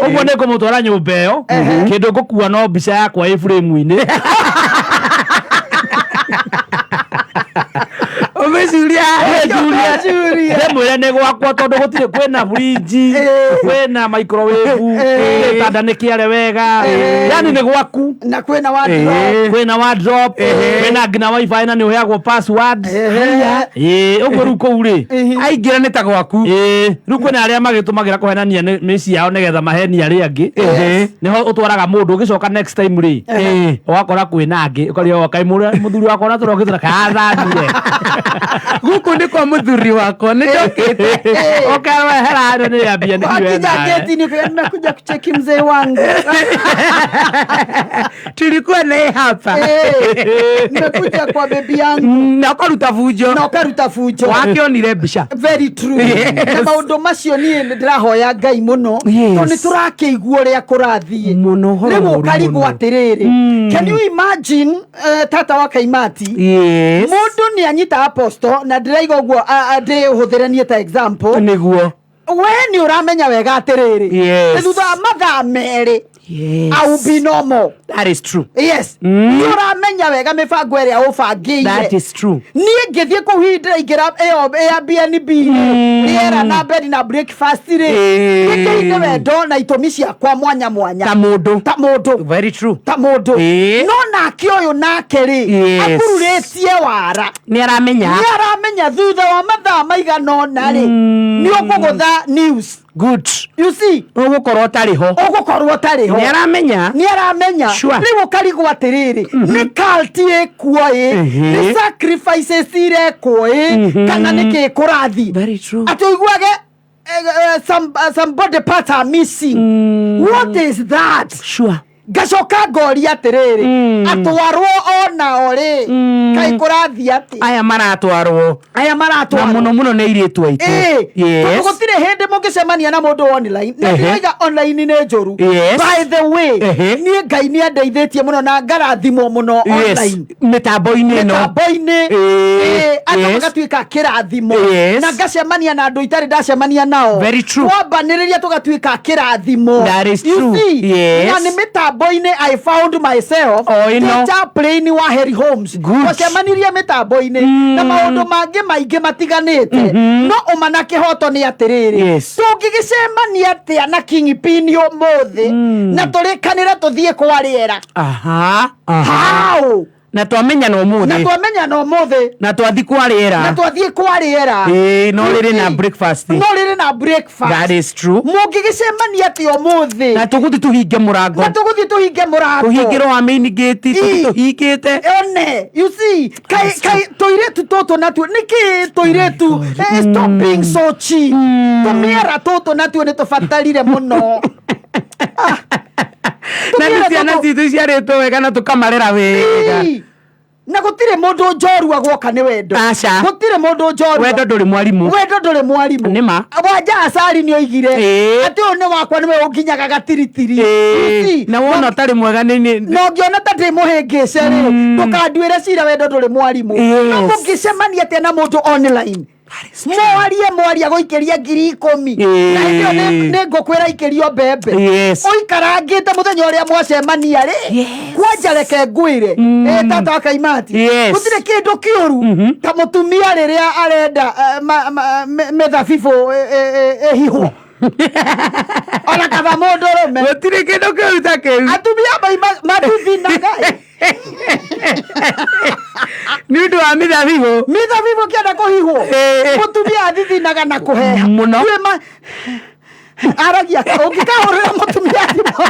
ũguo nĩ ngũmũtwara nyũmba ĩyo, kĩndũ ngũkua no mbica yakwa ĩ frame-inĩ. Ũmĩcuria. Ndĩmwĩre nĩ gwakwa tondũ gũtirĩ, kwĩna fridge, kwĩna microwave, gĩtanda nĩ kĩare wega, yani nĩ gwaku. Na kwĩna wardrobe. Kwĩna wardrobe, kwĩna nginya wifi na nĩ ũheagwo password. Ĩĩ, ũguo rĩu kũu rĩ aingĩra nĩ ta gwaku. Ĩĩ, rĩu kwĩna arĩa magĩtũmagĩra kũhenania mĩciĩ yao nĩgetha mahenie arĩa angĩ. Nĩho ũtwaraga mũndũ ũgĩcoka next time rĩ, ũgakora kwĩna angĩ, ũkaria kaĩ mũthuri wakwa na tũrokĩte na kathamire. Gũkũ nĩ kwa mũthuri wakwa nĩ njokĩte. Ũkawehera handũ nĩ Airbnb Wakija wenawe. geti ni nimekuja kucheki mzee wangu. Tulikuwa naye hapa. Nimekuja kwa bebi yangu. Na ũkaruta bunjo. Na ũkaruta bunjo. Wakĩonire mbica. Very true. Na maũndũ macio niĩ nĩ ndĩrahoya Ngai mũno tondũ nĩ tũrakĩigua ũrĩa kũrathiĩ. Mũno, ũhoro Rĩu mũũru ũkarigwo mũno. atĩrĩrĩ, can you imagine, tata wa Kaimati, mũndũ nĩ anyita apostle na ndĩraiga ũguo ndĩhũthĩre niĩ ta example. Nĩguo. We nĩ ũramenya wega atĩrĩrĩ, thutha wa mathaa 2 I will be normal. That is true. Yes. Nĩ ũramenya wega mĩbango ĩrĩa ũbangĩire. That is true. Niĩ ngĩthiĩ kũu hihi ndĩraingĩra ĩyo Airbnb rĩera na bed na breakfast rĩ, nĩkĩire wendo na itũmi ciakwa mwanya mwanya. Ta mũndũ. Ta mũndũ. Very true. Ta mũndũ. No nake ũyũ nake rĩ, akururĩtie wara. Nĩ aramenya. Nĩ aramenya thutha wa mathaa maigana ũna rĩ, nĩ ũkũgũtha news. Good. You see? Ũgũkorwo ũtarĩ ho. Ũgũkorwo ũtarĩ ho. Nĩ aramenya. Nĩ aramenya. Rĩu ũkarigwo atĩrĩrĩ, nĩ cult ĩkuo ĩ, nĩ sacrifices irekwo ĩ, kana nĩ kĩ kũrathiĩ. Very true. Atĩ ũiguage some body parts are missing. What is that? Sure. Ngacoka ngoria atĩrĩrĩ, atwarwo onao rĩ, kaĩ kũrathiĩ atĩ? Aya maratwarwo. Aya maratwarwo. Na mũno mũno nĩ airĩtu aitũ. Tondũ gũtirĩ hĩndĩ mũngĩcemania na mũndũ online na ndĩraiga online nĩ njũru. By the way, niĩ Ngai nĩ andeithĩtie mũno na ngarathimwo mũno online. Mĩtambo-inĩ ĩno. Mĩtambo-inĩ. Andũ magatuĩka kĩrathimo. Na ngacemania na andũ itarĩ ndacemania nao. Very true. Twambanĩrĩria tũgatuĩka kĩrathimo. That is You true. see? Na nĩ mĩtambo Mĩtambo-inĩ I found myself O ĩno. ndĩ chaplain wa Harry Holmes. Good. Twacemanirie mĩtambo-inĩ na maũndũ mangĩ maingĩ matiganĩte, no ũma na kĩhoto nĩ atĩrĩrĩ, tũngĩgĩcemania atĩa na Kingpin ũmũthĩ na tũrĩkanĩre tũthiĩ kwa rĩera? Aha aha. How? Na twamenyana Na ũmũthĩ. twamenyana ũmũthĩ. Na twathi kwa rĩera. Na twathiĩ kwa rĩera. Ĩĩ, no rĩrĩ na breakfast. No rĩrĩ na breakfast. That is true. Mũngĩgĩcemania atĩa ũmũthĩ? Na tũgũthiĩ tũhinge mũrango. Na tũgũthiĩ tũhinge mũrango. Tũhingĩrwo wa main gate, tũthiĩ Ii. tũhingĩte. One, you see, kai kai tũirĩtu tũtũ natuo nĩkĩ tũirĩtu, stop being so cheap. Tũmĩera tũtũ natuo nĩ tũbatarire mũno. Na nĩ Tũmĩera ciana tũtũ- citũ ciarĩtwo wega na tũkamarera wega. Ii. Na gũtirĩ mũndũ njorua gwoka nĩ wendo. Aca. Gũtirĩ mũndũ njorua. Wendo ndũrĩ mwarimũ. Wendo ndũrĩ mwarimũ. Nĩ ma. Wanja Acari nĩ oigire atĩ ũyũ nĩ wakwa, nĩwe ũnginyaga gatiritiri. You see? Na wona ũtarĩ mwega nĩ Na ũngĩona ta ndĩ mũhĩngĩce rĩ, ndũkanduĩre cira. Wendo ndũrĩ mwarimũ. No mũngĩcemania atĩa na mũndũ online, mwarie mwaria gũikĩria 10,000, na hĩndĩ ĩyo nĩ ngũkwĩra ikĩrio mbembe ũikarangĩte mũthenya ũrĩa mwacemania rĩ? Kwanja reke ngwĩre, tata wa Kaimati, gũtirĩ kĩndũ kĩũru ta mũtumia rĩrĩa arenda mĩthabibũ ĩhihwo, ona kaba mũndũrũme. Gũtirĩ kĩndũ kĩũru ta kĩu. Atumia maima matithinaga. Nĩ ũndũ wa mĩthabibũ. Mĩthabibũ kĩenda kũhihwo, mũtumia athithinaga na kũheha Mũno. Kwĩ aragia, ũngĩkahũrĩra mũtumia thimũ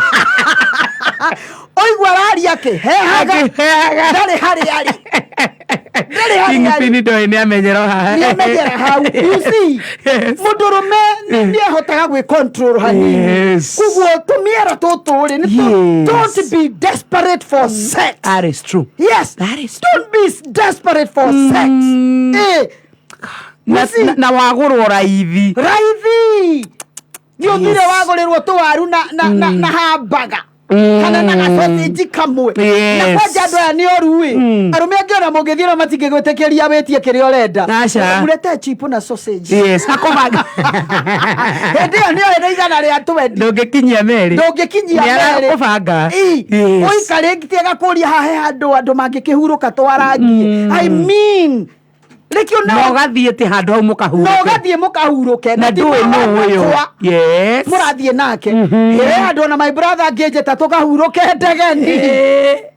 ũigua araria akĩhehaga. Akĩhehaga. Ndarĩ harĩa arĩ, ndarĩ harĩa arĩ. Kingpin ndoĩ nĩ amenyera haha. Nĩamenyera hau, you see. Mũndũrũme nĩahotaga gwĩ control hanini. Koguo tũmĩera tũtũ rĩ, don't be desperate for sex. That is true. Yes. That is Don't be desperate for sex. Na wagũrwo raithi. Raithi nĩ ũthire wagũrĩrwo tũwaru na hambaga kana na gacothĩnji kamwe. Na kwanja andũ aya nĩ oru ĩ, arũme angĩ ona mũngĩthiĩ na matingĩgwĩtĩkĩria wĩtie kĩrĩa ũrenda. Aca. Mũrete chip na sausage. Yes, akũbanga. Hĩndĩ ĩyo nĩyo ĩrĩ 120. Ndũngĩkinyia merĩ. Ndũngĩkinyia Nĩ merĩ. arakũbanga. Ũikarĩtie agakũria hahe handũ andũ mangĩkĩhurũka twarangie. I mean, rĩkĩo Na ũgathiĩ atĩ handũ hau na mũkahurũke. Ũgathiĩ mũkahurũke. Na ti ndũĩ nũ ũyũ. wakwa. Mũrathiĩ nake ĩ andũ, ona my brother ngĩnjĩta tũkahurũke Ndegeni.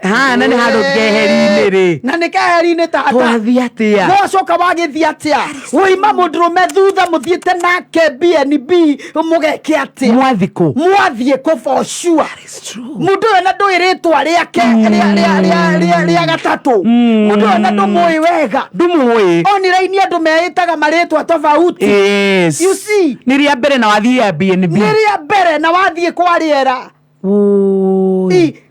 Ha, na nĩ handũ keheri-inĩ rĩ. Na nĩ keheri-inĩ, tata. Twathiĩ atĩa? Wacoka wagĩthiĩ atĩa? Woima mũndũrũme thutha mũthiĩte nake BNB, mũgeke atĩa? Mwathiĩ kũ? Mwathiĩ kũ? For sure mũndũ ũyũ na ndũĩ rĩtwa rĩake rĩa gatatũ, mũndũ ũyũ na ndũmũĩ wega. Ndũmũĩ. Online andũ meĩtaga marĩtwa tofauti. You see? Nĩ rĩa mbere na wathiĩ Airbnb. Nĩ rĩa mbere na wathiĩ kwa rĩera.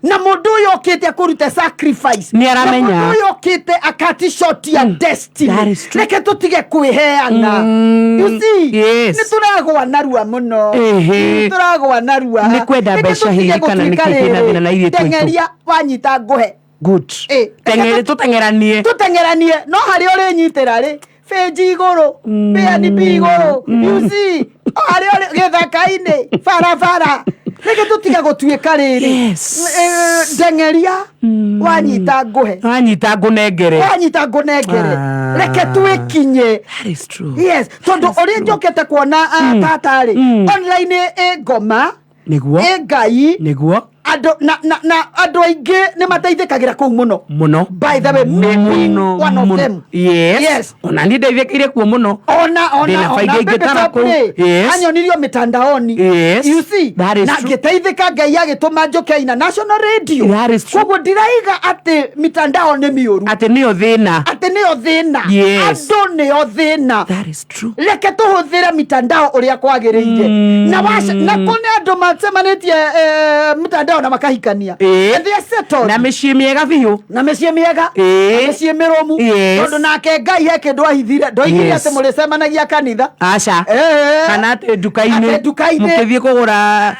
Na mũndũ ũyũ ũkĩte akũrute sacrifice. Nĩ aramenya. Na mũndũ ũyũ ũkĩte akati short ya destiny. That is true. Reke tũtige kwĩheana, you see. Nĩ tũragwa narua mũno. Nĩ tũragwa narua. Nĩ kwenda Reke mbeca tũtige hihi kana nĩ gũtuĩka kĩ kĩna rĩrĩ, thĩna na ithuĩ tũitũ? Teng'eria wanyita ngũhe. Good. Teng'ere, tũteng'eranie. Tũteng'eranie, no harĩa ũrĩnyitĩra rĩ, benji igũrũ, BNB igũrũ, you see, o harĩa ũrĩ gĩthaka-inĩ barabara. Reke tũtige gũtuĩka rĩrĩ. Ndeng'eria wanyita ngũhe. Wanyita ngũnengere. Wanyita ngũnengere. Ah. Reke twĩkinye. That is true. Yes, tondũ ũrĩa njũkĩte kuona, tata rĩ, online ĩ ngoma. Nĩguo. Ĩ Ngai. Nĩguo. Andũ na andũ aingĩ nĩ mateithĩkagĩra kũu mũno. Mũno. By the way, me being one of them. Ona niĩ ndeithĩkĩire kuo mũno. Ona Ndĩna ona bainga ona ingĩtara Baby Top kũu. rĩ, anyonirio mitandaoni. You see? That is Na true. ngĩteithĩka, Ngai agĩtũma njũke ina national radio. That is true. Koguo ndiraiga atĩ mitandao nĩ mĩũru. Atĩ nĩyo thĩna. Atĩ nĩyo thĩna. Andũ nĩyo thĩna. That is true. Reke tũhũthĩre mitandao ũrĩa kwagĩrĩire. Na waca na kũnĩ andũ macemanĩtie mtandao na makahikania. And they are settled. Na mĩciĩ mĩega biũ. Na mĩciĩ mĩega. Na mĩciĩ mĩrũmu. Tondũ nake Ngai he kĩndũ ahithire, ndoigire atĩ mũrĩcemanagia kanitha. Aca. Kana atĩ nduka-inĩ. Atĩ nduka-inĩ. Mũkĩthiĩ kũgũra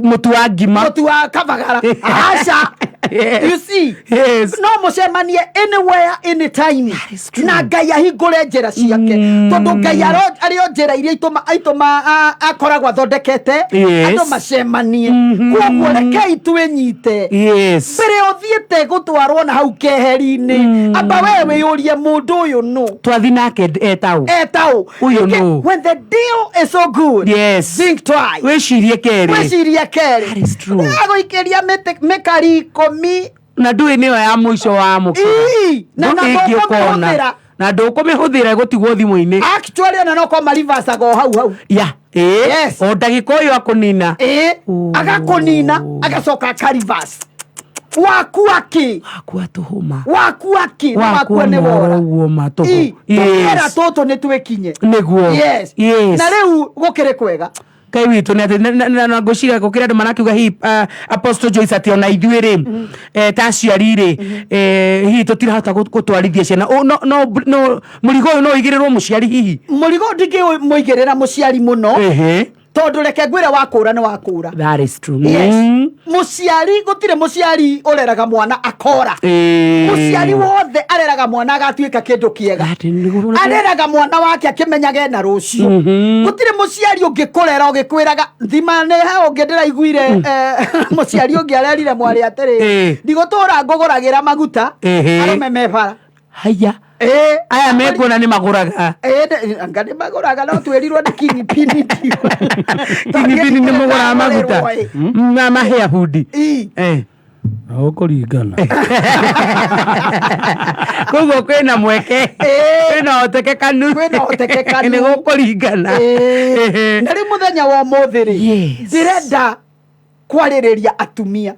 mũtu wa ngima. Mũtu wa kabagara. Aca. Yes. You see? Yes. No mũcemanie anywhere anytime na Ngai ahingũre njĩra ciake tondũ Ngai arĩ o njĩra iria itũma akoragwo athondekete Yes. andũ macemanie. Koguo rekei twĩnyite. Yes. Mbere ũthiĩte gũtwarwo na hau keheri-inĩ, amba we wĩyũrie mũndũ ũyũ nũ. Twathi nake etau. Etau. Ũyũ nũ. When the deal is so good, Yes. think twice. Wĩcirie kerĩ. Wĩcirie kerĩ. That is true. Agũikĩria mĩkari 10. Na ndũĩ nĩyo ya mũico wa mũkĩra. Ii, na Ndũngĩ ndũkũmĩhũthĩra. ũkona. Na ndũkũmĩhũthĩra ĩgũtigwo thimũ-inĩ. Actually ona no korwo marivacaga o hau hau. Ya. Ĩĩ. Yes. O ndagĩka ũyũ akũnina. Ĩĩ. Agakũnina agacoka akarivas. Wakua kĩ? Wakua tũhũma. Wakua kĩ? Na Wakua wakua nĩ wora. ũguo ma tũhũ. Ii, tũmĩera Yes. tũtũ nĩ twĩkinye. Nĩguo. Yes. Yes. Na rĩu gũkĩrĩ kwega. Ngai witũ nĩ atĩ na ngwĩciria gũkĩrĩ andũ marakiuga hihi Apostle Joyce atĩ ona ithuĩ rĩ ta aciari rĩ hihi tũtirahota gũtwarithia ciana. No no no mũrigo ũyũ no ũigĩrĩrwo mũciari hihi? Mũrigo ndingĩmũigĩrĩra mũciari mũno. Ehe. Tondũ reke ngwĩre wakũra nĩ wakũra. That is true. Yes. Mũciari gũtirĩ mũciari ũreraga mwana akora. Mũciari wothe areraga mwana agatuĩka kĩndũ kĩega. Areraga mwana wake akĩmenyaga ena rũciũ. Gũtirĩ mũciari ũngĩkũrera ũgĩkwĩraga thima nĩ he ũngĩ ndĩraiguire mũciari ũngĩ arerire mwarĩ atĩrĩ ndigũtũra ngũgũragĩra maguta arũme me bara. Haya. Aya mekuona nĩ magũraga. Anga nĩ magũraga no twĩrirwo nĩ kingpin. Kingpin nĩ mũgũraga maguta. Na mahĩa bundi. Ũkũringana. Koguo kwĩna mweke. Kwĩna ũhotekekanu. Kwĩna ũhotekekanu. Nĩ gũkũringana. Na rĩu mũthenya wa ũmũthĩ rĩ, ndĩrenda kwarĩrĩria atumia.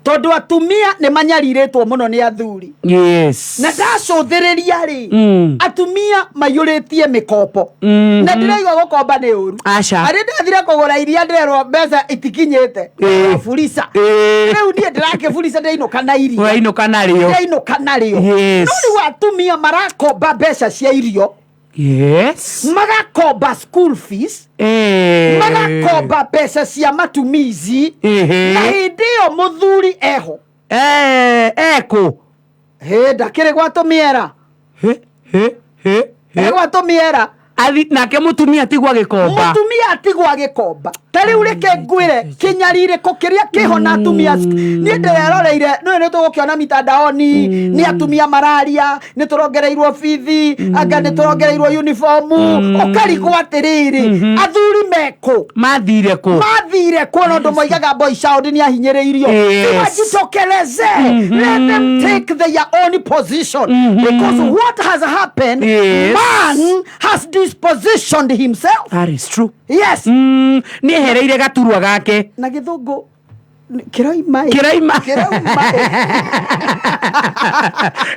Tondũ atumia nĩ manyarirĩtwo mũno nĩ athuri. Yes. Na ndacũthĩrĩria rĩ, atumia maiyũrĩtie mĩkombo. Na ndĩraigua gũkomba nĩ ũru. Aca. Arĩ ndathire kũgũra iria ndĩrerwo mbeca itikinyĩte. Burisa. Rĩu niĩ ndĩrakĩburisa ndĩrainũka na iria. Ũrainũka narĩo. Ndĩrainũka narĩo. Yes. No rĩu atumia marakomba mbeca cia irio. Yes. Magakomba school fees. Magakomba mbeca cia matumizi. Na hĩndĩ ĩyo mũthuri eho. Ekũ. Hĩ ndakĩrĩ gwa tũmĩera. Gwa tũmĩera. Athi nake mũtumia atigwo agĩkomba. Mũtumia atigwo agĩkomba. Ta rĩu reke ngwĩre kĩnyarirĩko kĩrĩa kĩho na atumia. Niĩ ndĩreroreire nĩũĩ nĩ tũgũkĩona mitandaoni nĩ atumia mararia nĩ tũrongereirwo bithi anga nĩ tũrongereirwo uniform ũkarigwo atĩrĩrĩ athuri mekũ mathire kũ mathire kũ na ũndũ moigaga boy child nĩ ahinyĩrĩirio. Wajitokeleze. Let them take their own position because what has happened, man has dispositioned himself. That is true. Yes. Nĩ ehereire gaturwa gake. Na gĩthũngũ kĩroima ĩ. Kĩroima. Kĩroima ĩ.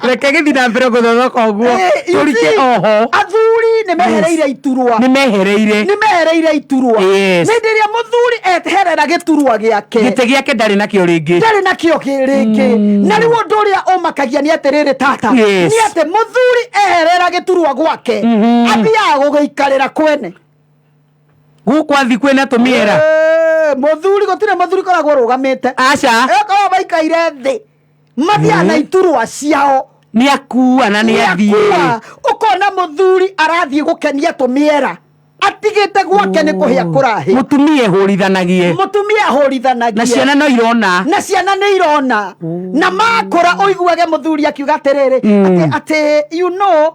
Reke gĩthiĩ na mbere gũthothoka ũguo. You Tũrike see, oho. Athuri nĩ mehereire iturwa. Nĩ mehereire. Nĩ mehereire iturwa. Yes. Hĩndĩ ĩrĩa mũthuri eherera gĩturwa gĩake. Gĩtĩ gĩake ndarĩ nakĩo rĩngĩ. Ndarĩ nakĩo rĩngĩ. Na rĩu ũndũ ũrĩa ũmakagia nĩ atĩrĩrĩ tata. Yes. Nĩ atĩ mũthuri eherera gĩturwa gwake. Athiaga gũgĩikarĩra kwene. Gũkũ athi kwĩna tũmĩera. Mũthuri gũtirĩ mũthuri koragwo rũgamĩte. Aca. Ĩkoragwo maikaire thĩ. Mathiaga na iturwa ciao. Nĩ akua na nĩ athiĩ. Nĩakua. Ũkona mũthuri arathiĩ gũkenia tũmĩera. Atigĩte gwake nĩ kũhĩa kũrahĩa. Mũtumia ehũrithanagie. Mũtumia ahũrithanagie. Na ciana no irona. Na ciana nĩ irona. Na makũra ũiguage mũthuri akiuga atĩrĩrĩ, atĩ you know,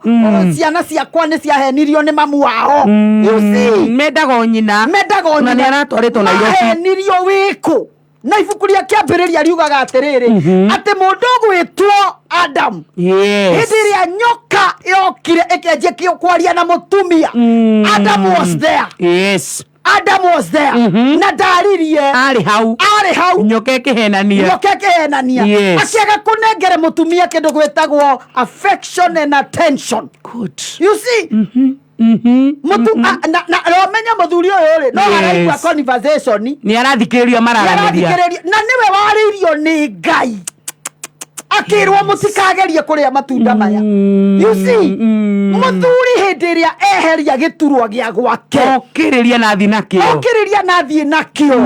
ciana ciakwa nĩ ciahenirio nĩ mamu wao. You see? Mendaga o nyina. Mendaga o Na nyina. nĩ aratwarĩtwo Nairobi. Mahenirio wĩkũ? Na ibuku rĩa kĩambĩrĩria riugaga atĩrĩrĩ, atĩ mũndũ ũgwĩtwo Adam. Yes. Hĩndĩ ĩrĩa nyoka yokire ĩkĩanjia kwaria na mũtumia, Adam was there. Yes. Adam was there. Na ndaririe. Arĩ hau. Arĩ hau. Nyoka ĩkĩhenania. Nyoka ĩkĩhenania. Yes. Akĩaga kũnengere mũtumia kĩndũ gwĩtagwo affection and attention. Good. You see? Na ũmenye mũthuri ũyũ rĩ, no araigua conversation. Nĩ arathikĩrĩria mararanĩria. Nĩarathikĩrĩria. Na nĩwe warĩirio nĩ Ngai. Akĩrwo mũtikagerie kũrĩa matunda maya. You see, mũthuri hĩndĩ ĩrĩa eheria gĩturwa gĩa gwake, okĩrĩria na thiĩ nakĩo, okĩrĩria na thiĩ nakĩo.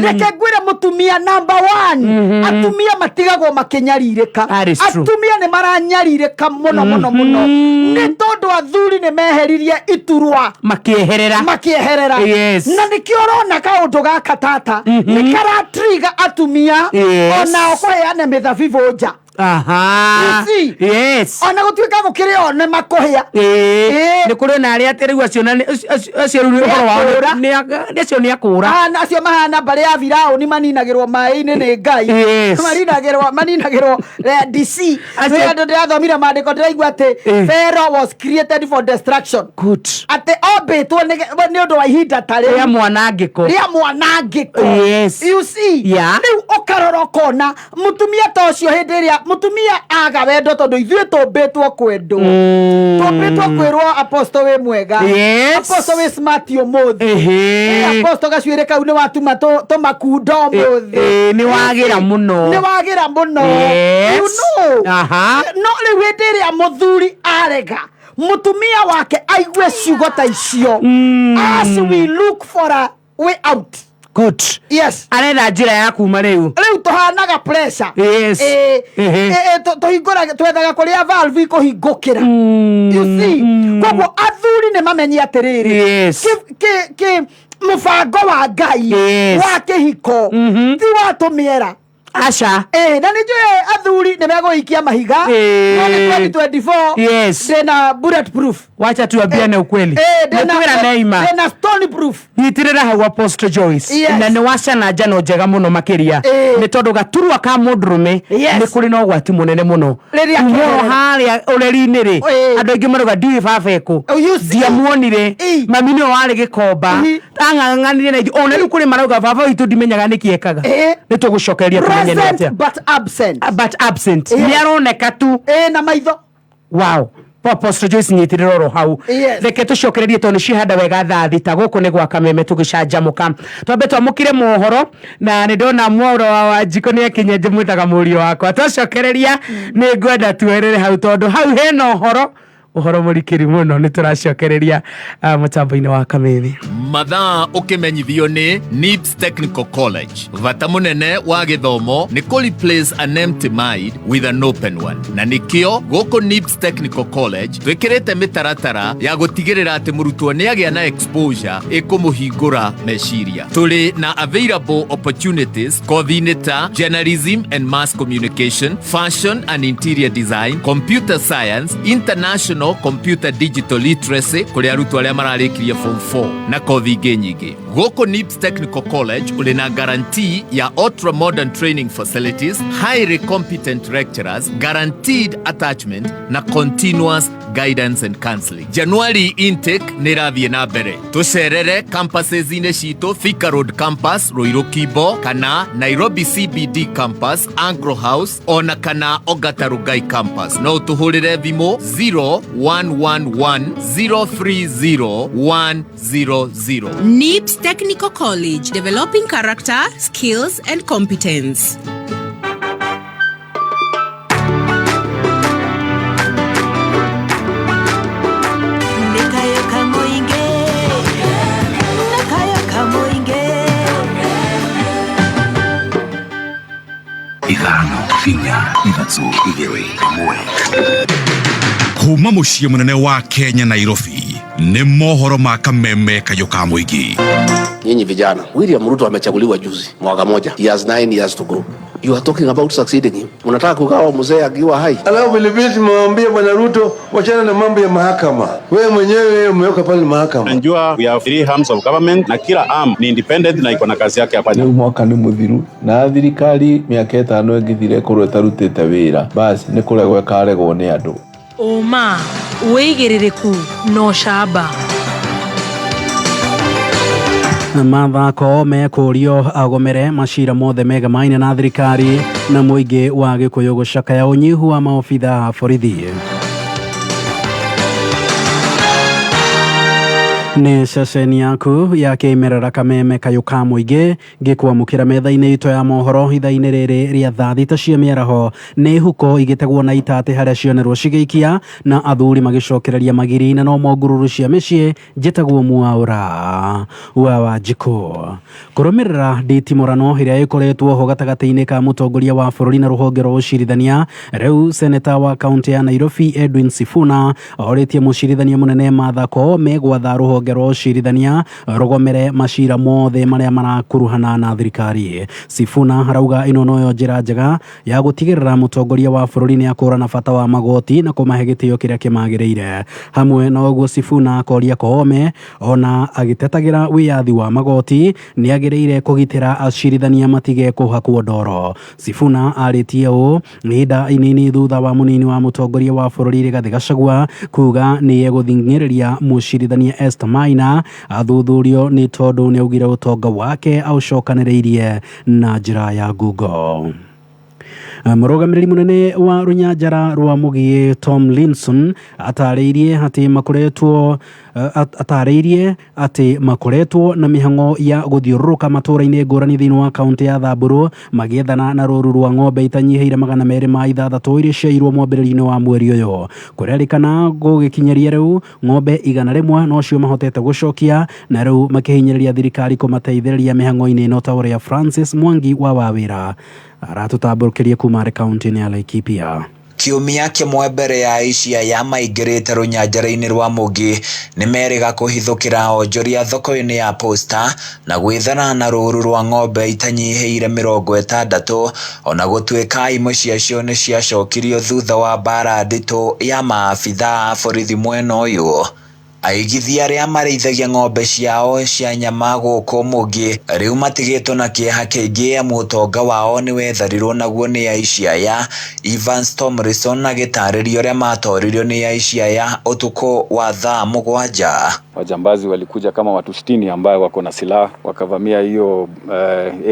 Reke ngwĩre mũtumia number 1, atumia matigagwo makĩnyarirĩka. Atumia nĩ maranyarirĩka mũno mũno mũno, nĩ tondũ athuri nĩ meheririe iturwa, makĩeherera. Yes. Na nĩkĩo ũrona kaũndũ gaka tata nĩ karatriga atumia onao kũheana mĩthabibũ nja. Aha. Yes. Ona gũtuĩka gũkĩrĩ o nĩ makũhĩa. Nĩ kũrĩ na arĩa atĩ rĩu acio acio rĩu ũhoro wao nĩ acio nĩ akũra. Acio mahana mbarĩ ya Firaũni maninagĩrwo maĩ-inĩ nĩ Ngai. Maninagĩrwo DC. Andũ ndĩrathomire maandĩko ndĩraigua atĩ Pharaoh was created for destruction. Good. Atĩ ombĩtwo nĩ ũndũ wa ihinda ta rĩu. Rĩa mwanangĩko. Rĩa mwanangĩko. Yes. You see. Rĩu ũkarora ũkona mutumia ta ũcio hĩndĩ ĩrĩa mutumia aga wendo tondũ ithuĩ tũmbĩtwo kwendwo, tũmbĩtwo kwĩrwo apostle wĩ mwega, apostle wĩ smart ũmũthĩ, apostle gacuĩrĩ kau nĩ watuma tũmakundo ũmũthĩ, nĩ wagĩra mũno, nĩ wagĩra mũno. You know. No rĩu hĩndĩ ĩrĩa mũthuri arega mutumia wake aigue ciugo ta icio, as we look for a way out. Good. Yes. Arenda njĩra ya kuma rĩu. Rĩu tũhanaga pressure. Yes. Tũhingũraga twethaga kũrĩa valve ikũhingũkĩra. You see. Koguo athuri nĩ mamenye atĩrĩrĩ. Yes. Kĩ mũbango wa Ngai wa kĩhiko ti wa tũmĩera. Aca. Na nĩ njũĩ athuri nĩ megũikia mahiga. No nĩ 2024. Yes. Ndĩna bulletproof. Wacha tuambiane ukweli. Ndĩna neima. Ndĩna stone proof. Nyitirĩra hau Apostle Joyce. Na nĩ wacana njano njega mũno makĩria. Nĩ tondũ gaturwa ka mũndũrũme nĩ kũrĩ na ũgwati mũnene mũno. Harĩa ũreri-inĩ rĩ, andũ aingĩ marauga ndiũĩ baba ekũ, ndiamuonire, mami nĩwe warĩ gĩkomba, ang'ang'anire na ithuĩ. Ona rĩu kũrĩ marauga baba witũ ndimenyaga nĩkĩ ekaga. Nĩ tũgũcokereria tũmenye nĩ atĩa. But absent. But absent. Nĩ aroneka tu. Na maitho. Wow. Apostle Joyce nyitirĩra oro hau. Reke tũcokererie tondũ nĩ cihanda wega thaa thita gũkũ nĩ gwa Kameme tũgĩcanjamũka. Twambe twamũkire mohoro na nĩ ndona mworo wa Wanjikũ nĩ akinya, njĩmwĩtaga mũriũ wakwa. Twacokereria nĩ ngwenda tuerere hau tondũ hau hena ũhoro ũhoro mũrikĩru mũno. Nĩ tũracokereria mũtambo-inĩ wa Kameme. Mathaa ũkĩmenyithio nĩ NIBS Technical College. Bata mũnene wa gĩthomo nĩ kũ replace an empty mind with an open one. Na nĩkĩo gũkũ NIBS Technical College twĩkĩrĩte mĩtaratara ya gũtigĩrĩra atĩ mũrutwo nĩ agĩa na exposure ĩkũmũhingũra meciria. Tũrĩ na available opportunities kothi-inĩ ta journalism and mass communication, fashion and interior design, computer science, international computer digital literacy kũrĩ arutwo arĩa mararĩkirie form 4 na kothi ingĩ nyingĩ. Gũkũ NIBS Technical College ũrĩ na guarantee ya ultra modern training facilities, highly competent lecturers, guaranteed attachment na continuous guidance and counseling. January intake nĩ ĩrathiĩ na mbere. Tũcerere campuses-inĩ citũ, Thika Road Campus, Ruiru Kimbo, kana Nairobi CBD Campus, Anglo House, ona kana Ongata Rongai Campus. No ũtũhũrĩre thimũ 0111 030 100. NIBS Technical College, developing character, skills and competence. Ithano, inya, ithatũ, igĩrĩ, ĩmwe. Kuma mũciĩ mũnene wa Kenya Nairobi nĩ mohoro ma Kameme kayũ ka mũingĩ. Nyinyi vijana, William Ruto amechaguliwa juzi mwaka moja. He has 9 years to go. You are talking about succeeding him. Unataka kugawa mzee akiwa hai. Alafu vilevile tumemwambia Bwana Ruto wachana na mambo ya mahakama. Wewe mwenyewe umeweka pale mahakama. Najua we have 3 arms of government na kila arm ni independent na iko na kazi yake hapa. Rĩu mwaka nĩ mũthiru na thirikari mĩaka ĩtano ĩngĩthira ĩkorwo ĩtarutĩte wĩra, basi nĩ kũregwo ĩkaregwo nĩ andũ. Ũma, wĩigĩrĩrĩku na ũcamba. Mathako mekũrio agomere macira mothe megamaine na thirikari na mũingĩ wa Gĩkũyũ gũcakaya ũnyihu wa maobitha a borithi. Nĩ ceceni yaku ya kĩmerera Kameme kayũ ka mũingĩ ngĩkwamũkĩra metha-inĩ itũ ya mohoro ithaa-inĩ rĩrĩ rĩa thaa 6 cia mĩaraho. Nĩ huko igĩtegwo na itatĩ harĩa cionerwo cigĩikia na athuri magĩcokereria magiri na no mongururu cia mĩciĩ. Njĩtagwo Mwaũra wa Wanjikũ. Kũrũmĩrĩra nditimũrano ĩrĩa ĩkoretwo ho gatagatĩ-inĩ ka mũtongoria wa bũrũri na rũhonge rwa ũcirithania, rĩu seneta wa kaunti ya Nairobi Edwin Sifuna orĩtie mũcirithania mũnene Martha Koome gwatha rũhonge rwa ũcirithania rũgomere macira mothe marĩa marakuruhana na thirikari. Sifuna arauga ĩno noyo njĩra njega ya gũtigĩrĩra mũtongoria wa bũrũri nĩ akũrana bata wa magoti na kũmahe gĩtĩo kĩrĩa kĩmagĩrĩire. Hamwe na ũguo Sifuna akoria Koome ona agĩtetagĩra wĩyathi wa magoti nĩ agĩrĩire kũgitĩra acirithania matige kũhakwo ndoro. Sifuna arĩtie ũũ ihinda inini thutha wa mũnini wa mũtongoria wa bũrũri Rigathĩ Gachagua kuga nĩ egũthing'ĩrĩria mũcirithania Esther Maina athuthurio nĩ tondũ nĩ augire ũtonga wake aũcokanĩrĩirie na njĩra ya ngungo. Mũrũgamĩrĩri mũnene wa rũnyanjara rwa Mũgiĩ Tom Linson atarĩirie atĩ makoretwo na mĩhang'o ya gũthiũrũrũka matũũra-inĩ ngũrani thĩinĩ wa kaunti ya Thamburu magĩethana na rũru rwa ng'ombe itanyihĩire 206 iria ciairwo mwambĩrĩrio-inĩ wa mweri ũyũ. Kũrerĩkana gũgĩkinyĩria rĩu ng'ombe 100 nocio mahotete gũcokia na rĩu makĩhinyĩrĩria thirikari kũmateithĩrĩria mĩhang'o-inĩ ĩno ta ũrĩa Francis Mwangi wa Wawĩra aratũtambũrũkĩria kuma arĩ kaunti-inĩ ya Laikipia. Kiumia kĩmwe mbere ya aici aya maingĩrĩte rũnyanjara-inĩ rwa Mũngĩ nĩ merĩga kũhithũkĩra onjoria thoko-inĩ ya Posta na gwĩthara na rũru rwa ng'ombe itanyihĩire 60 ona gũtuĩka imwe ciacio nĩ ciacokirio thutha wa mbara nditũ ya maabithaa a borithi mwena ũyũ. Aigithia arĩa marĩithagia ng'ombe ciao cia nyama gũkũ Mũngĩ rĩu matigĩtwo na kĩeha kĩingĩ amu ũtonga wao nĩ wetharirwo naguo nĩ aici aya. Evans Tomlinson agĩtarĩria ũrĩa matoririo nĩ aici aya ũtukũ wa thaa 7. Wajambazi walikuja kama watu 60 ambayo wako na silaha, wakavamia hiyo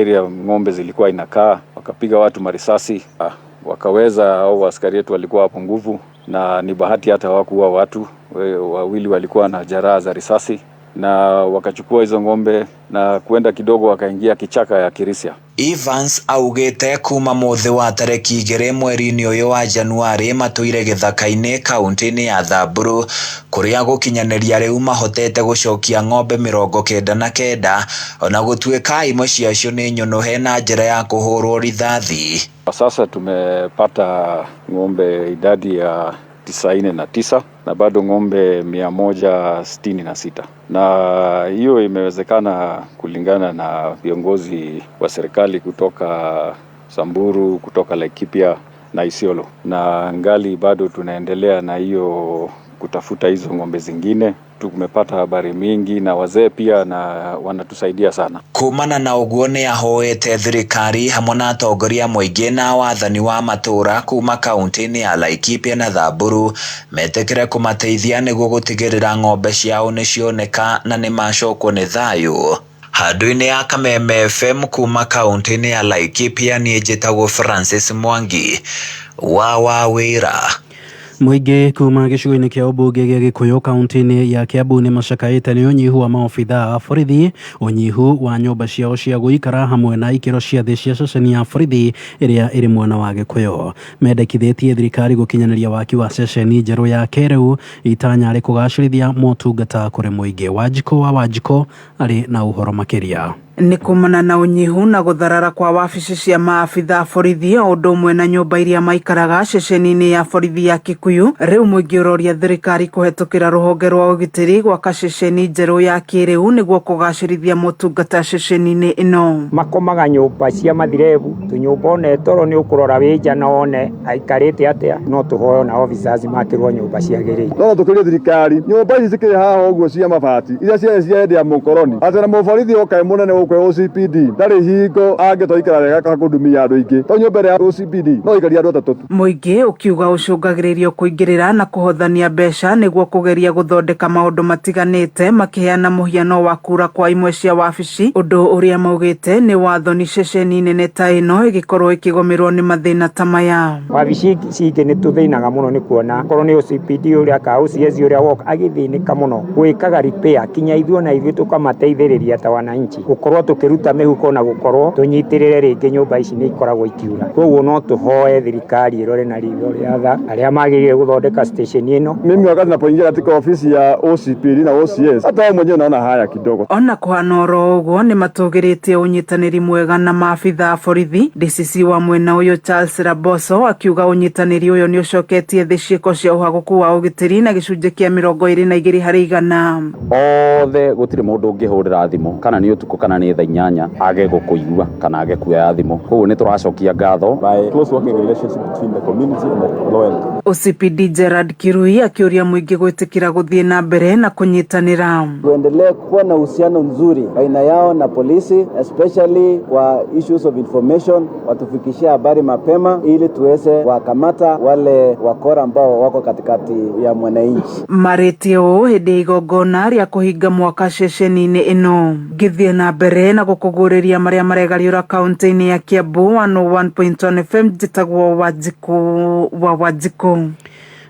area ng'ombe zilikuwa inakaa, wakapiga watu marisasi, wakaweza au askari wetu walikuwa hapo nguvu, na ni bahati hata hawakuua watu. Wawili walikuwa na jeraha za risasi na wakachukua hizo ng'ombe na kuenda kidogo wakaingia kichaka ya Kirisia. Evans augite kuma muthi wa tariki 2 mweri-inĩ ũyũ wa Januari matũire gĩthaka-inĩ kaunti-inĩ ya Thamburu kũrĩa gũkinyanĩria rĩu mahotete gũcokia ng'ombe 99 ona gũtuĩka imwe ciacio nĩ nyũnũhe na njĩra ya kũhũrwo rithathi. Kwa sasa tumepata ng'ombe idadi ya 99 na bado ng'ombe 166, na hiyo imewezekana kulingana na viongozi wa serikali kutoka Samburu, kutoka Laikipia na Isiolo, na ngali bado tunaendelea na hiyo kutafuta hizo ng'ombe zingine. Tumepata habari mingi na wazee pia na wanatusaidia sana. Kumana na ũguo nĩ ahoete thirikari hamwe na atongoria mũingĩ na wathani wa matũũra kuma kaunti-inĩ ya Laikipia na Thamburu metĩkĩre kũmateithia nĩguo gũtigĩrĩra ng'ombe ciao nĩcioneka na nĩmacokwo nĩ thayũ. Handũ-inĩ ya Kameme FM kuma kaunti-inĩ ya Laikipia niĩ njĩtagwo Francis Mwangi wa Wawĩra. Mũingĩ kuma gĩcigo-inĩ kĩa ũmbunge gĩa Gĩkũyũ kaunti-inĩ ya Kiambu nĩ macakaĩte nĩ ũnyihu wa maobithaa a borithi, ũnyihu wa nyũmba ciao cia gũikara hamwe na ikĩro cia thĩ cia ceceni ya borithi ĩrĩa ĩrĩ mwena wa Gĩkũyũ. Mendekithĩtie thirikari gũkinyanĩria waki wa ceceni njerũ ya kĩrĩu itanya rĩ kũgacĩrithia motungata kũrĩ mũingĩ. Wanjikũ wa Wanjikũ arĩ na ũhoro makĩria. Nĩ kumana na ũnyihu na gũtharara kwa wabici cia maabitha borithi o ũndũ ũmwe na nyũmba iria maikaraga ceceni-inĩ ya borithi ya Kikuyu. Rĩu mũingĩ ũroria thirikari kũhetũkĩra rũhonge rwa ũgitĩri gwaka ceceni njerũ ya kĩrĩu nĩguo kũgacĩrithia motungata ceceni-inĩ ĩno. Makomaga nyũmba cia mathirebu tũnyũmba one toro nĩ ũkũrora wĩ nja na one aikarĩte atĩa, no tũhoe na officers makĩrwo nyũmba ciagĩrĩire. No tũkĩrie thirikari nyũmba ici cikĩrĩ haha ũguo cia mabati iria ciarĩ cia hĩndĩ ya mũkoroni, atĩ na mũborithi oka mũnene Kwĩ OCPD ndarĩ hingo angĩtwaikara wega kana kũndumia andũ aingĩ to nyũmba ĩrĩa ya OCPD no ikaria andũ atatũ tu. Mũingĩ ũkiuga ũcũngagĩrĩrio kũingĩrĩra na kũhothania mbeca nĩguo kũgeria gũthondeka maũndũ matiganĩte, makĩheana mũhiano wa kura kwa imwe cia wabici, ũndũ ũrĩa maugĩte nĩ wathoni ceceni nene ta ĩno ĩgĩkorwo ĩkĩgũmĩrwo nĩ mathĩna ta maya. Wabici cingĩ nĩ tũthĩnaga mũno nĩ kuona korwo nĩ OCPD ũrĩa ka OCS ũrĩa woka agĩthĩnĩka mũno gwĩkaga repair kinya ithuĩ ona ithuĩ tũkamateithĩrĩria ta wananchi gũkorwo tũkĩruta mĩhuko na gũkorwo tũnyitĩrĩre rĩngĩ nyũmba ici nĩ ikoragwo ikiura. Koguo no tũhoe thirikari ĩrore na ritho rĩa tha arĩa magĩrĩire gũthondeka station ĩno. Mimi wakati napoingia katika ofisi ya OCPD na OCS hata wewe mwenyewe naona haya kidogo. Ona kũhana oro ũguo nĩ matũgĩrĩtie ũnyitanĩri mwega na maabitha a borithi. DCC wa mwena ũyũ Charles Raboso akiuga ũnyitanĩri ũyũ nĩ ũcoketie thĩ ciĩko cia ũhagũku wa ũgitĩri na gĩcunjĩ kĩa 22 harĩ igana. Othe gũtirĩ mũndũ ũngĩhũrĩra thimũ kana nĩ ũtukũ kana nĩ thaa 8 age gũkũigua kana age kuoya thimũ. Koguo nĩ tũracokia ngatho. By close working relationship between the community and the law enforcement. OCPD Gerard Kirui akĩũria mũingĩ gwĩtĩkĩra gũthiĩ na mbere na kũnyitanĩra. Tuendelee kuwa na uhusiano nzuri baina yao na polisi, especially kwa issues of information, watufikishie habari mapema ili tuweze wakamata wale wakora ambao wako katikati ya mwananchi. Marĩtie ũũ hĩndĩ ya igongona rĩa kũhinga mwaka ceceni-inĩ ĩno. Ngĩthiĩ na mbere na gũkũgũrĩria marĩa maregariũra kaunti-inĩ ya Kiambu 101.1 FM, njĩtagwo Wanjikũ wa Wanjikũ.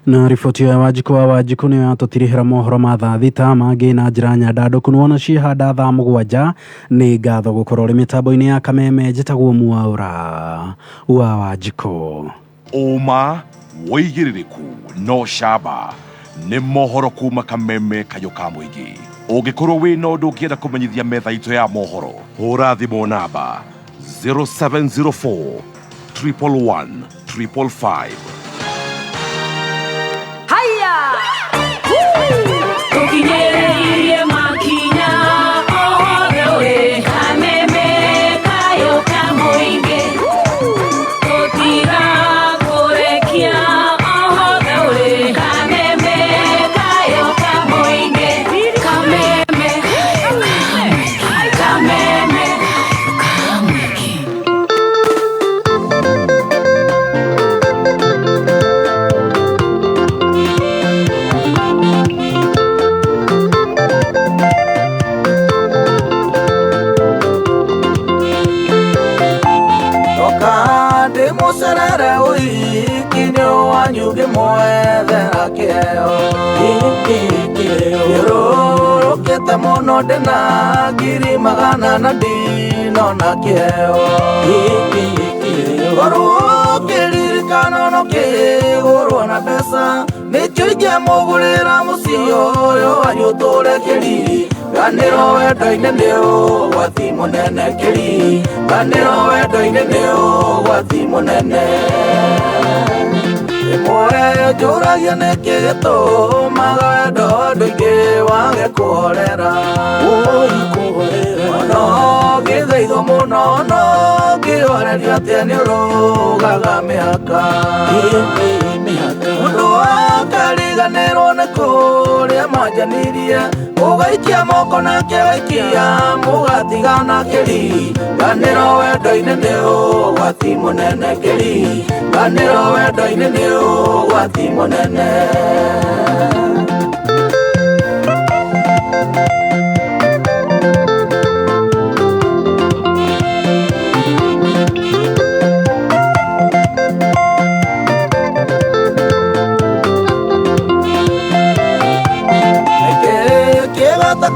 Na riboti ya Wanjikũ wa Wanjikũ nĩyo yatũtirihĩra mohoro ma thaa 6 mangĩ na njĩra nyandandũku nĩwona ciĩhanda thaa 7. Nĩ ngatho gũkorwo ũrĩ mĩtambo-inĩ ya Kameme. Njĩtagwo Mwaũra wa Wanjikũ. Ũma wĩigĩrĩrĩku no camba nĩ mohoro kuma Kameme kayũ ka mũingĩ. Ũngĩkorwo wĩna ũndũ ũngĩenda kũmenyithia metha itũ ya mohoro, hũra thimũ namba 0704 111 555. Haya! Tukinyerere makinya othe we Kameme kayo ka mũingĩ tũtigakũrekia othe we Kameme kayo ka mũingĩ Kameme Kameme. Mucerere ũhiki-inĩ wanyu ngĩmwethera kĩheo Thiũrũrũkĩte mũno ndĩna 400 na ndinona kĩheo Korwo kĩririkano no kĩgũrwo na mbeca nĩkĩo ingĩmũgũrĩra mũciĩ ũyũ wanyu ũtũre kĩriri Ganĩro wendo-inĩ nĩ ũgwati mũnene kĩriri Ganĩro wendo-inĩ nĩ ũgwati mũnene Rĩmwe njũragia nĩkĩ gĩtũmaga wendo andũ aingĩ wage kũhorera Ono ngĩthaithwo mũno ono ngĩhorerio atĩa nĩũrũgaga mĩhaka Mũndũ akariganĩrwo nĩ kũrĩa mwanjanirie ũgaikia moko nake ũgaikia mũgatigana kĩriri Ganĩro wendo-inĩ nĩ ũgwati mũnene kĩriri Ganĩro wendo-inĩ nĩ ũgwati mũnene.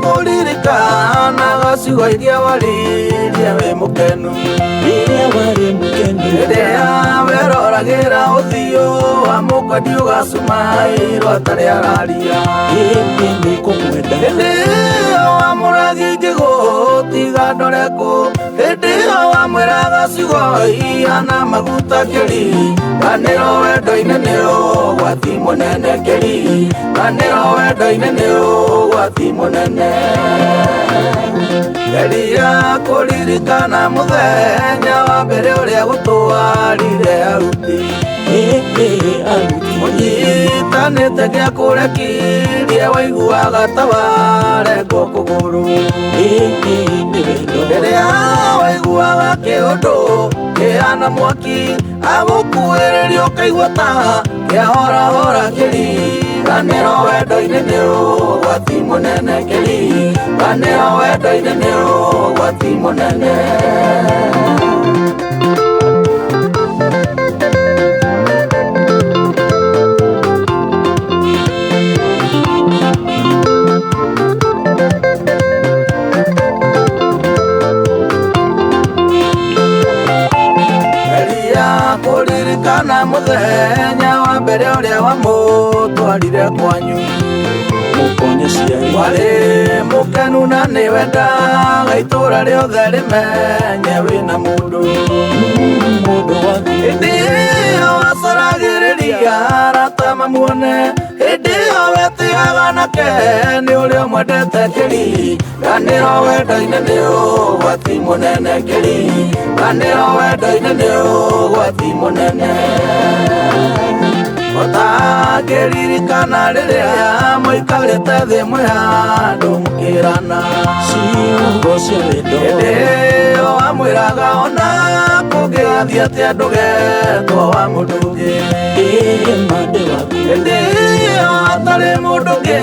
Kũririkanaga ciugo iria waririe wĩ mũkenu Rĩrĩa weroragĩra ũthiũ wa mũkwendi ũgacumairwo atarĩ araria Hĩndĩ ĩyo wamũragia ingĩgũtiga ndore kũ Hĩndĩ ĩyo wamwĩraga ciugo ihana maguta kĩriri Ganĩro wendo-inĩ nĩ ũgwati mũnene kĩriri Ganĩro wendo-inĩ nĩ ũgwati mũnene Geria kũririkana mũthenya wa mbere ũrĩa gũtwarire aruti Mũnyitanĩte gĩa kũrekirie waiguaga ta warengwo kũgũrũ. Rĩrĩa waiguaga kĩũndũ kĩhana mwaki agũkuhĩrĩria ũkaigua ta kĩahorahora kĩriganĩro wendo-inĩ nĩ ũgwati mũnene kĩriganĩro wendo-inĩ nĩ ũgwati mũnene. Kũririkana mũthenya wa mbere ũrĩa wamũtwarire kwanyu warĩ mũkenu na nĩwendaga itũra rĩothe rĩmenye wĩna mũndũ. Hĩndĩ ĩyo wacaragĩrĩria arata mamuone, hĩndĩ ĩyo wetĩaga nake nĩ ũrĩa ũmwendete kĩriganĩro wendo-inĩ nĩ ũgwati mũnene kĩriganĩro wendo-inĩ nĩ ũgwati mũnene. Ũtangĩririkana rĩrĩa mũikarĩte thĩ mwĩ handũ mũkĩrana ciugo cia wendo, hĩndĩ ĩyo wamwĩraga ona kũngĩgathiĩ atĩa ndũgetwo wa mũndũ ũngĩ. Hĩndĩ ĩyo hatarĩ mũndũ ũngĩ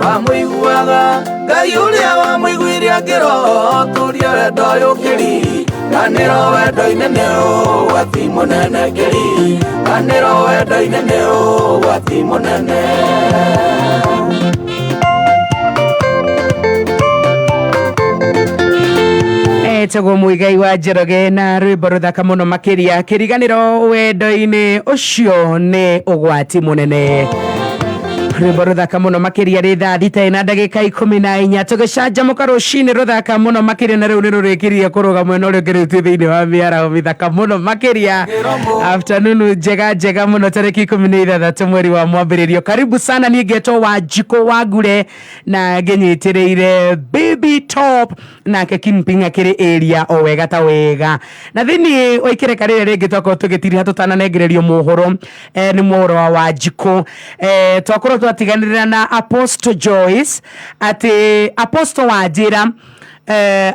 wamũiguaga, Ngai ũrĩa wamũiguire angĩrotũria wendo ũyũ kĩriganĩro wendo-inĩ nĩ ũgwati mũnene kĩriganĩro wendo-inĩ nĩ ũgwati mũnene. Etagwo Muigai wa Njoroge na rwĩmbo rũthaka mũno makĩria kĩriganĩro wendo-inĩ ũcio nĩ ũgwati mũnene. Rwĩmbo rũthaka mũno makĩria rĩ thaa thita na ndagĩka 14 tũgĩcanjamũka rũcinĩ rũthaka mũno makĩria na rĩu nĩ rũrĩkĩrie kũrũga mwena ũrĩa ũngĩ rĩu twĩ thĩinĩ wa mĩaraho mĩthaka mũno makĩria. Afternoon njega njega mũno tarĩki 16 mweri wa mwambĩrĩrio. Karibu sana, niĩ ngetwo Wanjikũ wa Ngure na ngĩnyitĩrĩire Baby Top nake Kingpin akĩrĩ area o wega ta wega. Na thĩinĩ wa ikereka rĩrĩa rĩngĩ twakorwo tũgĩtiriha tũtananengererio mohoro nĩ mohoro wa Wanjikũ. Twakorwo twatiganĩrĩra na Apostle Joyce atĩ Apostle wanjĩra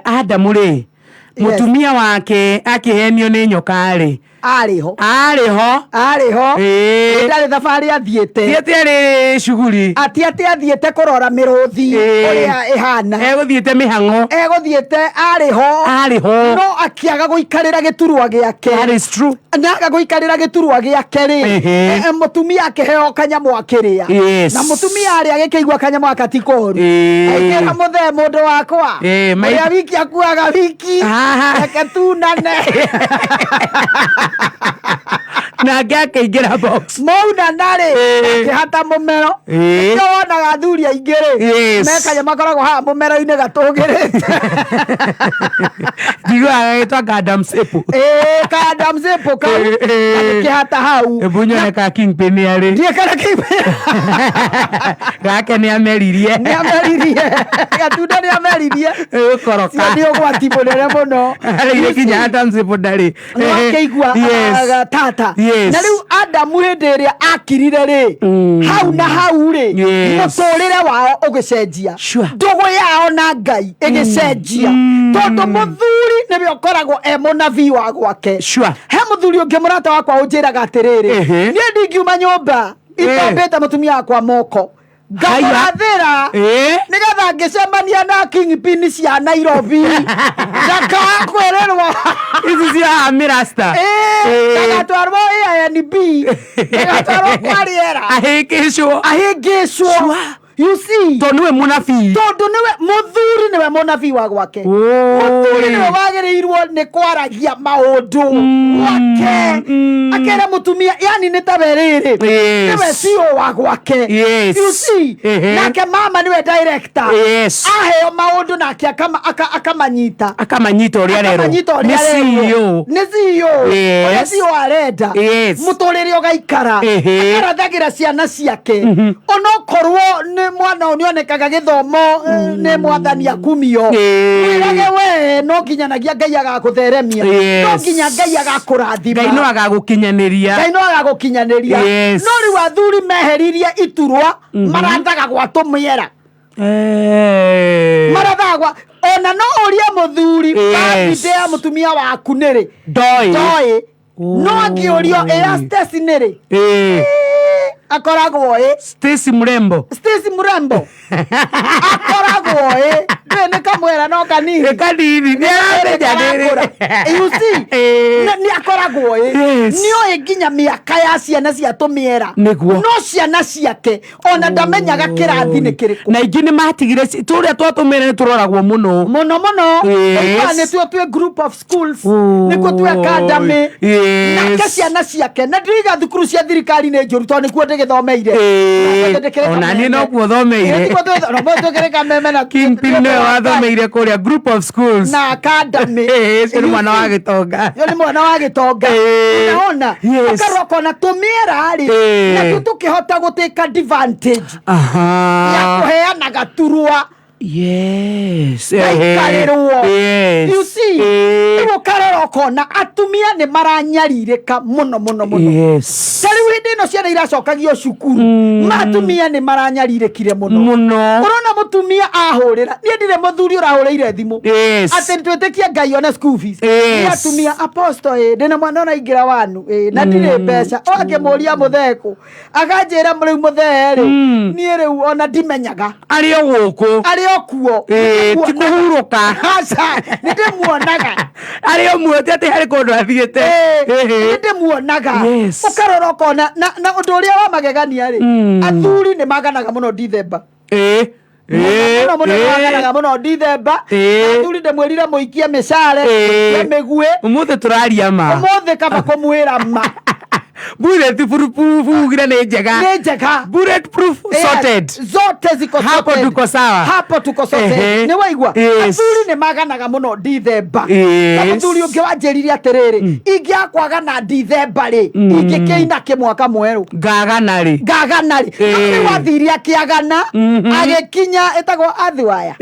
Adamu rĩ mũtumia wake akĩhenio nĩ nyoka rĩ arĩ ho arĩ ho ndarĩ thabarĩ athiĩte thiĩte arĩ cuguri ati atĩ athiĩte kũrora mĩrũthi ũrĩa ĩhana egũthiĩte mĩhang'o egũthiĩte arĩ ho no akĩaga gũikarĩra gĩturwa gĩake. That is true. Na aga gũikarĩra gĩturwa gĩake rĩ mũtumia akĩheo kanyamũ akĩrĩa na mũtumia arĩa agĩkĩigua kanyamũ gaka ti koru akĩra mũthee mũndũ wakwa ũrĩa wiki akuaga wiki reke tunane nake akĩingĩra box maunana rĩ akĩhata mũmero. Nĩkĩo wonaga athuri aingĩ rĩ mekanya makoragwo haha mũmero-inĩ gatũgĩrĩte njiguaga gagĩtwa ka Adam's apple. Ka Adam's apple kau gagĩkĩhata hau. Ebu nyone ka Kingpin nĩ arĩ ndiĩ kana Kingpin gake nĩ ameririe gatunda nĩ ameririe gũkoroka nĩ ũgwati mũnene mũno arĩire kinya Adam's apple ndarĩ akĩigua tata. Na rĩu Adamu hĩndĩ ĩrĩa akirire rĩ hau na hau rĩ mũtũrĩre wao ũgĩcenjia, ndũgũ yao na Ngai ĩgĩcenjia tondũ mũthuri nĩwe ũkoragwo e mũnabii wa gwake. He mũthuri ũngĩ mũrata wakwa ũnjĩraga atĩrĩrĩ, niĩ ndingiuma nyũmba itombĩte mũtumia wakwa moko ngamũrathĩra nĩgetha ngĩcemania na kingpin cia Nairobi ndakaga kwĩrĩrwo ici cia mĩrasta ndagatwarwo AINB ndagatwarwo kwa rĩera ahĩngĩcwo. You see, tondũ nĩwe mũnabii, tondũ nĩwe mũthuri, nĩwe mũnabii wa gwake. Mũthuri nĩwe wagĩrĩirwo nĩ kwaragia maũndũ gwake akera mũtumia, yani nĩ tawe rĩrĩ nĩwe CEO wa gwake. You see, nake mama nĩwe director aheo maũndũ nake akamanyita akamanyita ũrĩa arerwo nĩ CEO, nĩ CEO ũrĩa CEO arenda mũtũrĩre ũgaikara akarathagĩra ciana ciake onokorwo nĩ mwana ũyũ nĩonekaga gĩthomo nĩ mwathani akumio. Mwĩrage we no nginyanagia Ngai agagũtheremia. Yes. No nginya Ngai agakũrathima. Ngai no agagũkinyanĩria. Ngai no agagũkinyanĩria. Yes. No rĩu athuri meheririe iturwa marathaga gwa tũmĩera. Marathaga gwa ona no ũrie mũthuri Yes. birthday ya mũtumia waku nĩrĩ. Ndoĩ. Ndoĩ. No angĩũrio ĩ ya Stacy nĩrĩ. Akoragwo ĩ. Stacy Mrembo. Stacy Mrembo. Akoragwo ĩ. Ndũĩ nĩ kamwera no kanini. Nĩ kanini. Nĩ aramenya nĩrĩ. You see? Nĩ akoragwo ĩ. Yes. Nĩoĩ nginya mĩaka ya ciana cia tũmĩera. Nĩguo. No ciana ciake ona ndamenyaga kĩrathi nĩ kĩrĩkũ. Na ingĩ nĩ matigire tũrĩa twatũmĩra nĩ tũroragwo mũno. Mũno mũno. Yes. Yes. Nĩtuo twĩ group of schools. Nĩkuo twĩ academy. Yes. Nake ciana ciake na ndiriga thukuru cia thirikari nĩ njũru tondũ nĩkuo ndĩgĩthomeire. Ona niĩ nokuo thomeire. Kameme na Kingpin nĩwe wathomeire kũrĩa group of schools. Na academy. Ũcio nĩ mwana wa gĩtonga. Ũcio nĩ mwana wa gĩtonga. Unaona? Yes. Ũkarora ũkona tũmĩera rĩ natuo tũkĩhota gũtĩka advantage Aha. ya kũheana gaturwa. Yes. Gaikarĩrwo. Yes. You see? Rĩu ũkarora ũkona atumia nĩ maranyarirĩka mũno mũno mũno. Yes. Ta rĩu hĩndĩ ĩno ciana iracokagio cukuru matumia nĩ maranyarirĩkire mũno. Mũno. Ũrona mũtumia ahũrĩra niĩ ndirĩ mũthuri ũrahũrĩire thimũ. Yes. Atĩ twĩtĩkie Ngai one school fees. Yes. Nĩ atumia apostle ĩ ndĩna mwana ũraingĩra wanu ĩ na ndirĩ mbeca. O akĩmũria mũthee kũ akanjĩra rĩu mũthee rĩ niĩ rĩu ona ndimenyaga. Arĩ o gũkũ. Arĩ o kuo. Ti kũhurũka. Aca nĩ ndĩmuonaga. Arĩ o muoyo ti atĩ harĩ kũndũ athiĩte. Nĩ ndĩmuonaga. Yes. Ũkarora ũkona na ũndũ ũrĩa wa magegania rĩ athuri nĩ maganaga mũno Dithemba. Mũno mũno nĩ maganaga mũno Dithemba. Athuri ndĩmwĩrire mũikie mĩcare, mũikie mĩguĩ. Ũmũthĩ tũraria ma. Ũmũthĩ kaba kũmwĩra ma. Bullet proof ugire nĩ njega. Nĩ njega. Bullet proof sorted. Zote ziko Hapo sorted. tuko sawa. Hapo tuko sorted. Ehe. Nĩ waigua? Yes. Athuri nĩ maganaga mũno Dithemba. Yes. Na mũthuri ũngĩ wanjĩrire atĩrĩrĩ, ingĩakwagana Dithemba rĩ, ingĩkĩina kĩ mwaka mwerũ. Ngagana rĩ. Ngagana rĩ. Eh. Rĩu athire akĩagana, agĩkinya ĩtagwo Athiwaya.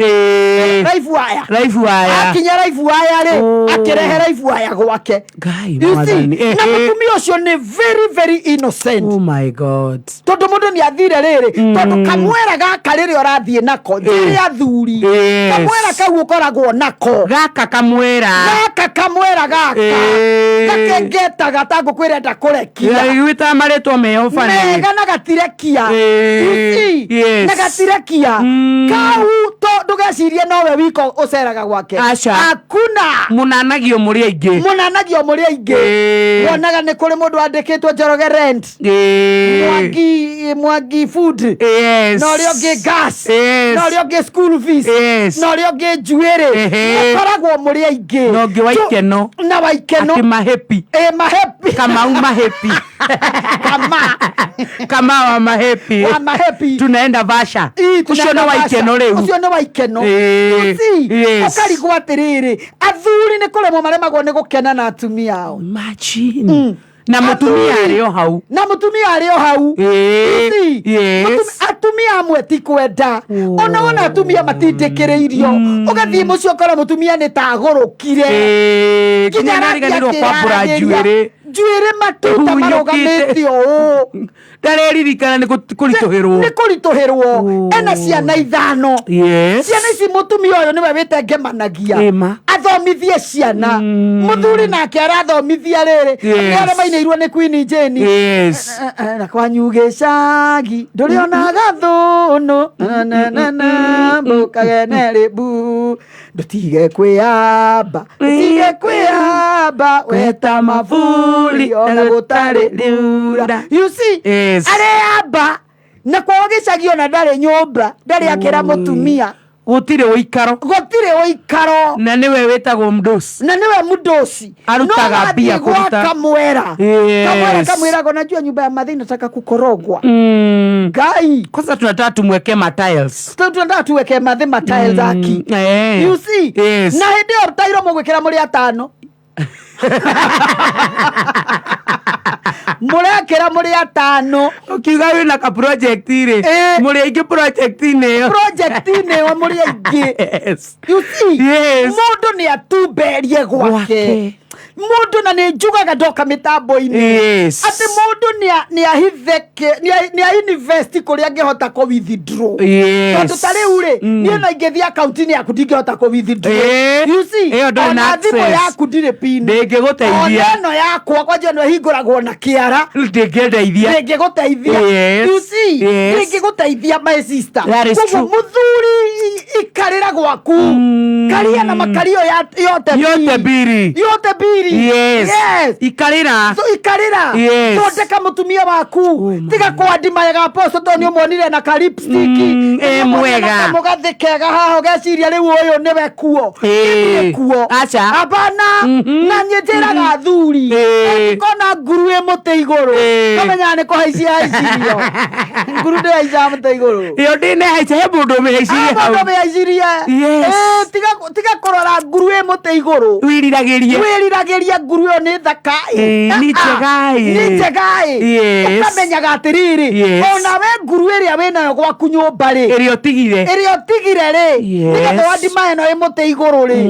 Raifu waya. Raifu waya. Akinya raifu waya rĩ, akĩrehe raifu waya gwake. Ngai You see, mwathani. na mũtumia ũcio nĩ very very innocent. Oh my God. Tondũ mũndũ nĩ athire rĩrĩ, tondũ kamwera gaka rĩrĩa ũrathiĩ nako, njĩre athuri, Yes. kamwera kau ũkoragwo nako. Gaka kamwera. Gaka kamwera gaka. Gakengetaga ta ngũkũ ĩrenda kũrekia. Iguĩtaga marĩtwa meo bani. Mega na gatirekia. You see? Yes. Na gatirekia. Kau to ndũgecirie nowe wiko ũceraga gwake. Aca. Hakuna. Mũnanagio mũrĩ aingĩ. Mũnanagio mũrĩ aingĩ. Wonaga nĩ kũrĩ mũndũ wandĩkĩtwo Njoroge rent. Mwangi food. Yes. Na ũrĩa ũngĩ gas. Yes. Na ũrĩa ũngĩ school fees. Yes. Na ũrĩa ũngĩ njuĩrĩ. Mũkoragwo mũrĩ aingĩ. Na ũngĩ wa ikeno. Na wa ikeno. Atĩ mahepi. Ĩ mahepi. Kamau mahepi. Kama. Kama wa mahepi. Wa mahepi. Tunaenda Vasha. Ũcio nĩ wa ikeno rĩu. Ũcio nĩ wa ikeno. You see? Yes. Ũkarigwo atĩrĩrĩ, athuri nĩ kũremwo maremagwo nĩ gũkena na atumia ao. Imagine. Na mũtumia arĩ o hau. Na mũtumia arĩ o hau. You see? Yes. Atumia amwe ti kwenda. Ona wona atumia matindĩkĩrĩirio. Ũgathiĩ mũciĩ ũkora mũtumia nĩ ta agũrũkire. Nginya nĩariganĩrwo kwambũra njuĩrĩ. Njuĩrĩ matuta Ĩhunyũkĩte. marũgamĩte ũũ. Ndareririkana nĩ kũritũhĩrwo. Nĩ kũritũhĩrwo. Ena ciana ithano. Yes. Ciana ici mũtumia ũyũ nĩwe wĩtengemanagia. Ĩma. Athomithie ciana. Mũthuri nake arathomithia rĩrĩ. Yes. Nĩ arĩa mainĩirwo nĩ Queen Jane. Yes. Na kwanyu gĩcagi ndũrĩ ona gathũnũ na na na mbũkagene rĩmbu ndũtige kwĩyamba ndũtige kwĩyamba weta maburi ona gũtarĩ riura. You see, Yes. areyamba na kwao gĩcagi ona ndarĩ nyũmba ndarĩ akĩra mũtumia Gũtirĩ ũikaro. Gũtirĩ ũikaro. Na nĩwe wĩtagwo mdosi. Na nĩwe mdosi. Arutaga No mbia wathiĩ gwa kũruta. kamwera. Yes. Kamwera kamwĩraga unajua nyumba ya madhe inataka kukorogwa. Ngai. Kwanza tunataka tumweke ma tiles. Tunataka tuweke madhe ma tiles aki. You see? Yes. Na hĩndĩ ĩyo tairo mũgwĩkĩra mũrĩ atano. Mũrekĩra mũrĩ atano. Ũkiuga wĩna ka project rĩ, mũrĩ aingĩ project-inĩ ĩyo. Project-inĩ ĩyo mũrĩ aingĩ. Yes. You see, Yes. mũndũ nĩ atumberie gwake. Gwake. Mũndũ na nĩ njugaga ndoka mĩtambo-inĩ. Yes. Atĩ mũndũ nĩ ahitheke nĩ a invest kũrĩa angĩhota kũ withdraw. Yes. Tondũ ta rĩu rĩ, niĩ no ingĩthiĩ akaunti-inĩ yaku ndingĩhota kũ withdraw. You see, Ĩyo ndũrĩ na ona thimũ access. yaku ndirĩ pin. Ndĩngĩgũteithia. Ona ĩno yakwa kwanja ĩno ĩhingũragwo na kĩara. Ndĩngĩndeithia. Ndĩngĩgũteithia. Yes. You see, Yes. ndĩngĩgũteithia my sister. That is Koguo true. mũthuri ikarĩra gwaku. Karia na makario yote Yote mbiri. Yote mbiri. Yes. Yes. Ikarĩra. So, ikarĩra. Yes. Thondeka mũtumia waku. Tiga kwandimayaga apostle tondũ nĩ ũmuonire na ka lipstick. Ĩ mwega. Kamũgathĩ kega haha ũgeciria rĩu ũyũ nĩwe kuo. Ĩ. Nĩ kuo. Aca. Hapana. Na niĩ njĩraga athuri. Angĩkona nguru ĩ mũtĩ igũrũ. Kamenyaga nĩ kũhaicia haicirio. Nguru ndĩhaicaga mũtĩ igũrũ. Ĩyo ndĩnehaica he mũndũ ũmĩhaicirie hau. Mũndũ ũmĩhaicirie. Yes. Ĩ, tiga kũrora nguru ĩ mũtĩ igũrũ. Wĩriragĩrie. Wĩriragĩria nguru ĩyo nĩ thaka ĩ. Ĩ, nĩ Ah, ah, njega ĩ. Nĩ njega ĩ. Yes. Ũkamenyaga atĩrĩrĩ, Yes. ona we nguru ĩrĩa wĩnayo gwaku nyũmba rĩ. Ĩrĩa ũtigire. Ĩrĩa ũtigire rĩ. Yes. Nĩgetha wandima ĩno ĩ mũtĩ igũrũ rĩ.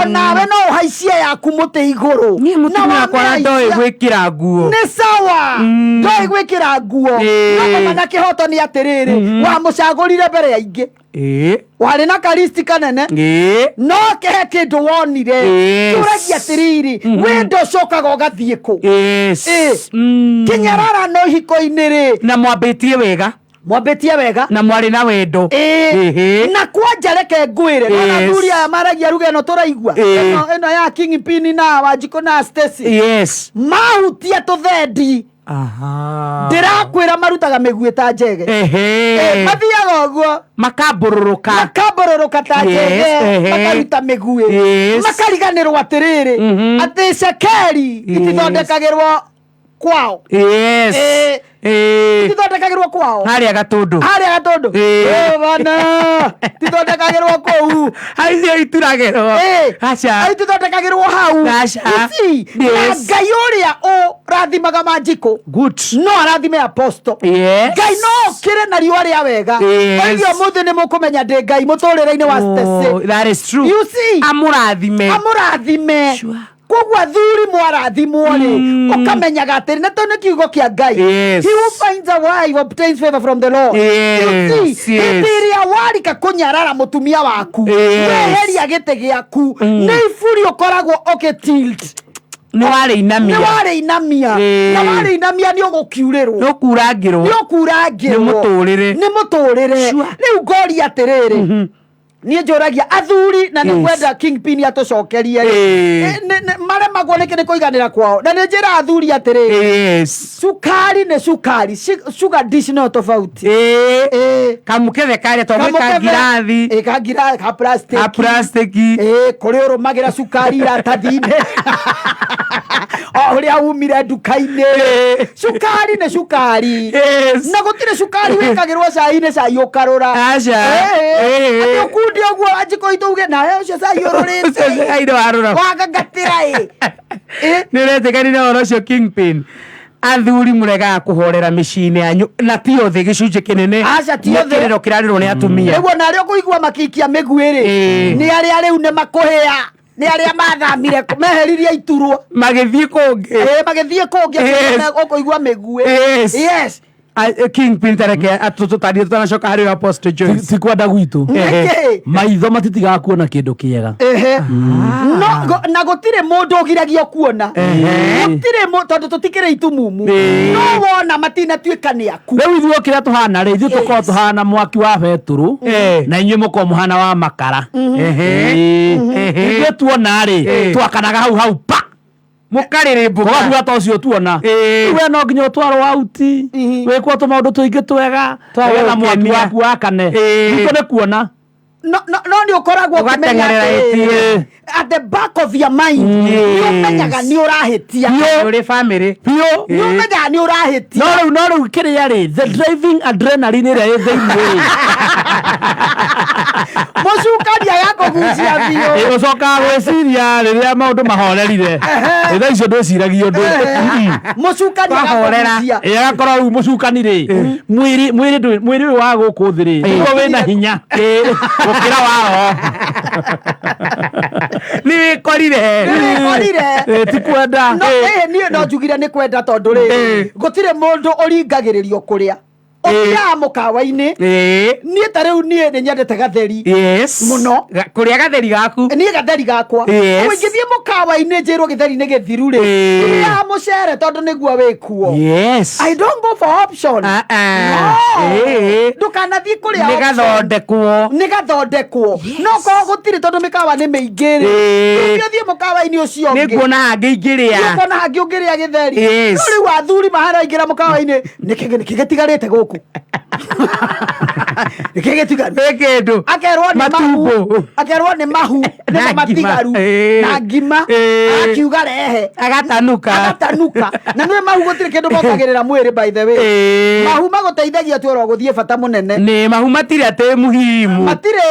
Onawe no ũhaicie yaku mũtĩ igũrũ. Niĩ mũtumia wakwa na ndoĩ gwĩkĩra nguo. Nĩ sawa. Ndoĩ gwĩkĩra nguo. Ĩ. No kũmenya kĩhoto nĩ atĩrĩrĩ, wamũcagũrire mbere ya aingĩ. Ĩ. Warĩ na karisti kanene. Ĩ. No kĩhe kĩndũ wonire. Yes. Tũragia atĩrĩrĩ, wendo ũcokaga ũgathiĩ kũ? Yes. Ĩ. Kĩnyararano ihiko-inĩ rĩ. Na mwambĩtie wega. Mwambĩtie wega. Na mwarĩ na wendo. Ĩ. Na kwanja reke ngwĩre, nona Yes. athuri aya maragia ruga ĩno tũraigua. Ĩ. Ĩno ya Kingpin na Wanjikũ na Stacy. Yes. Mahutia tũthendi. Aha. Ndĩrakwĩra marutaga mĩguĩ ta njege. Ehe. Ĩ, mathiaga ũguo. Makambũrũrũka. Makambũrũrũka ta Yes, njege. ehe. Makaruta mĩguĩ. Yes. Makariganĩrwo atĩrĩrĩ, atĩ cekeri itithondekagĩrwo kwao. Yes. Ĩ. Ĩ. Itithondekagĩrwo kwao. Harĩa Gatũndũ. Harĩa Gatũndũ. Ĩ. Ĩ, bana. Itithondekagĩrwo kũu. Icio ituragĩrwo. Ĩ. Aca. Itithondekagĩrwo hau. Aca. You see, na Yes. Ngai ũrĩa ũrathimaga Manjikũ. Good. No arathime apostle. Yes. Ngai no okĩre na riũa rĩa wega. Yes. Oige ũmũthĩ nĩ mũkũmenya ndĩ Ngai mũtũrĩre-inĩ wa Stacy. Oh, that is true. You see? Amũrathime. Amũrathime. Koguo athuri mwarathimwo rĩ, ũkamenyaga atĩrĩ, na tondũ nĩ kiugo kĩa Ngai. Yes. He who finds a wife obtains favor from the Lord. Yes, You see, yes. hĩndĩ ĩrĩa warika kũnyarara mũtumia waku, Yes. weheria gĩtĩ gĩaku, nĩ iburi ũkoragwo ũgĩ-tilt. Nĩ warĩinamia. Nĩ warĩinamia. Ĩĩ. Na warĩinamia nĩ ũgũkiurĩrwo. Nĩ ũkurangĩrwo. Nĩ ũkurangĩrwo. Nĩ mũtũrĩre. Nĩ mũtũrĩre. Rĩu ngoria atĩrĩrĩ, niĩ njũragia athuri na nĩ Yes. ngwenda Kingpin atũcokerie rĩ. Ĩĩ. Maremagwo nĩkĩ nĩ kũiganĩra kwao. Na nĩ njĩra athuri atĩrĩrĩ, Yes. cukari nĩ cukari, sugar dish no tofauti. Ĩ. Kamũkebe karĩa twamwe ka ngirathi. Ĩ, ka ngirathi, ka plastic. Ka plastic. Ĩ, kũrĩ ũrũmagĩra cukari iratathi-inĩ. O ũrĩa umire nduka-inĩ. Cukari nĩ cukari. Yes. Na gũtirĩ cukari wĩkagĩrwo cai-inĩ cai ũkarũra. Aca. Ĩ. Ĩ. Atĩ ũkunde ũguo Wanjikũ itũ uge nawe ũcio cai ũrũrĩte. Ũcio cai nĩwarũra. Wangangatĩra ĩ. Nĩ ũretĩkanire na ũhoro ũcio Kingpin. Athuri mũregaga kũhorera mĩciĩ-inĩ yanyu na ti othe gĩcunjĩ kĩnene. Aca, ti othe. Nĩ kĩrĩro kĩrarĩrwo nĩ atumia. Rĩu ona arĩa ũkũigua makĩikia mĩguĩ rĩ, Ĩ. nĩ arĩa rĩu nĩ makũhĩa. Nĩ arĩa mathamire meheririe iturwa. Magĩthiĩ kũngĩ. Ĩ, magĩthiĩ kũngĩ, Yes. ũkũigua mĩguĩ. Yes. Yes. Kingpin tareke tũtariĩ tũtanacoka harĩ Apostle Joyce. Ti kwenda gwitũ. Nĩkĩ? Maitho matitigaga kuona kĩndũ kĩega. Ehe. No, na gũtirĩ mũndũ ũgiragio kuona. Gũtirĩ tondũ tũtikĩrĩ itumumu. No wona matinatuĩka nĩ aku. Rĩu ithuĩ kĩrĩa tũhana rĩ, ithuĩ tũkoragwo tũhana mwaki wa betũrũ na inyuĩ mũkoragwo mũhana wa makara. Ĩĩ. Ithuĩ tuona rĩ, twakanaga hau hau pa. Mũkarĩrĩmbũka. Ũgakuga ta ũcio tuona. Ĩĩ. Rĩu we no nginya ũtwarwo auti, wĩkwo tũmaũndũ tũingĩ twega, Twa nĩgetha mwaki gũkenia. waku wakane. Ĩĩ. Gwitũ nĩ kuona. No, no, no nĩ ũkoragwo ũkĩmenya Ũgateng'erera atĩrĩrĩ, ĩtie. at the back of your mind nĩ ũmenyaga nĩ ũrahĩtia. Ũrĩ family. Biũ. Nĩ ũmenyaga nĩ ũrahĩtia. No rĩu, no rĩu kĩrĩa rĩ, the driving adrenaline ĩrĩa ĩ thĩinĩ rĩ. Mũcukani agakũgucĩrĩria. Agakũgucia biũ. Ĩ, ũcokaga gwĩciria rĩrĩa maũndũ mahorerire Ĩ, thaa icio ndwĩciragia ũndũ Mũcukani Wahorera. agakũgucia. Ĩ, agakorwo rĩu mũcukani rĩ mwĩrĩ mwĩrĩ ndũrĩ- mwĩrĩ ũyũ wa gũkũ thĩ rĩ nĩguo wĩna hinya gũkĩra wa roho nĩ wĩkorire Nĩwĩkorire. Ĩ, ti kwenda No, ĩ, niĩ no njugire nĩ kwenda tondũ rĩ gũtirĩ mũndũ ũringagĩrĩrio kũrĩa ũthiaga mũkawa-inĩ niĩ ta rĩu niĩ nĩ nyendete gatheri yes mũno kũrĩa gatheri gaku niĩ gatheri gakwa Yes. Ũguo ingĩthiĩ mũkawa-inĩ njĩrwo gĩtheri nĩ gĩthiru rĩ ndĩaga mũcere tondũ nĩguo wĩkuo yes I don't go for option. Ah, ah. No. Ĩĩ. Ndũkanathiĩ kũrĩa nĩ option. gathondekwo nĩ gathondekwo no korwo gũtirĩ tondũ mĩkawa nĩ mĩingĩ rĩ Ĩĩ. ũngĩ ũthiĩ mũkawa-inĩ ũcio nĩ ũngĩ nguona hangĩ ingĩrĩa nĩũkuona hangĩ ũngĩrĩa gĩtheri Yes. no rĩu athuri maharaingĩra mũkawa-inĩ nĩkĩ nĩkĩ gĩtigarĩte gũkũ nĩkĩ gĩtigaru nĩ kĩndũ akerwo nĩ mahu Matumbo. akerwo nĩ mahu Na nĩmo ngima. matigaru Ĩĩ. na ngima Ĩĩ. akiuga rehe agatanuka agatanuka na nĩ mahu gũtirĩ kĩndũ mongagĩrĩra mwĩrĩ by the way Ĩĩ. mahu magũteithagia tu oro gũthiĩ bata mũnene nĩ mahu matirĩ atĩ muhimu matirĩ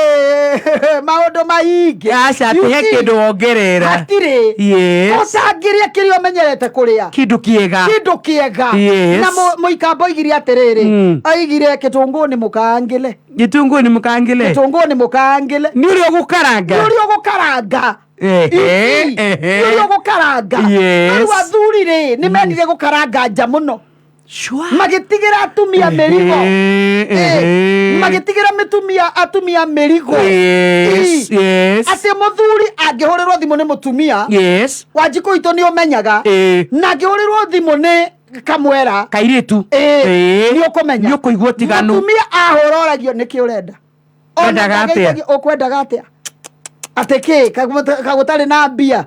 maũndũ maingĩ aca atĩ You he see, kĩndũ wongerera hatirĩ Yes. ũtangĩrĩa kĩrĩa ũmenyerete kũrĩa kĩndũ kĩega kĩndũ kĩega Yes. na mũikambo oigire atĩrĩrĩ oigire kĩtũngũũ nĩ mũkaangĩle gĩtũngũũ nĩ mũkangĩle kĩtũngũũ nĩ mũkaangĩle nĩ ũrĩa ũgũkaranga nĩ ũrĩa ũgũkaranga Ehe, Ici, ehe. nĩ ũrĩa ũgũkaranga Yes. rĩu athuri rĩ nĩ mendire gũkaranga nja mũno Sure. magĩtigĩra atumia mĩrigo Ehe, ehe. magĩtigĩra mĩtumia atumia mĩrigo Yes, Ĩ. yes. atĩ mũthuri angĩhũrĩrwo thimũ nĩ mũtumia Yes. wanjikũ itũ nĩ ũmenyaga Ĩ. na angĩhũrĩrwo thimũ nĩ kamwera kairĩtu Ĩ, Ĩ. nĩ ũkũmenya nĩ ũkũigua ũtiganu mũtumia ahũra oragio nĩkĩ ũrenda Ona Wendaga atĩa? ndangĩaigua ũkwendaga atĩa atĩ kĩ kagũtarĩ na mbia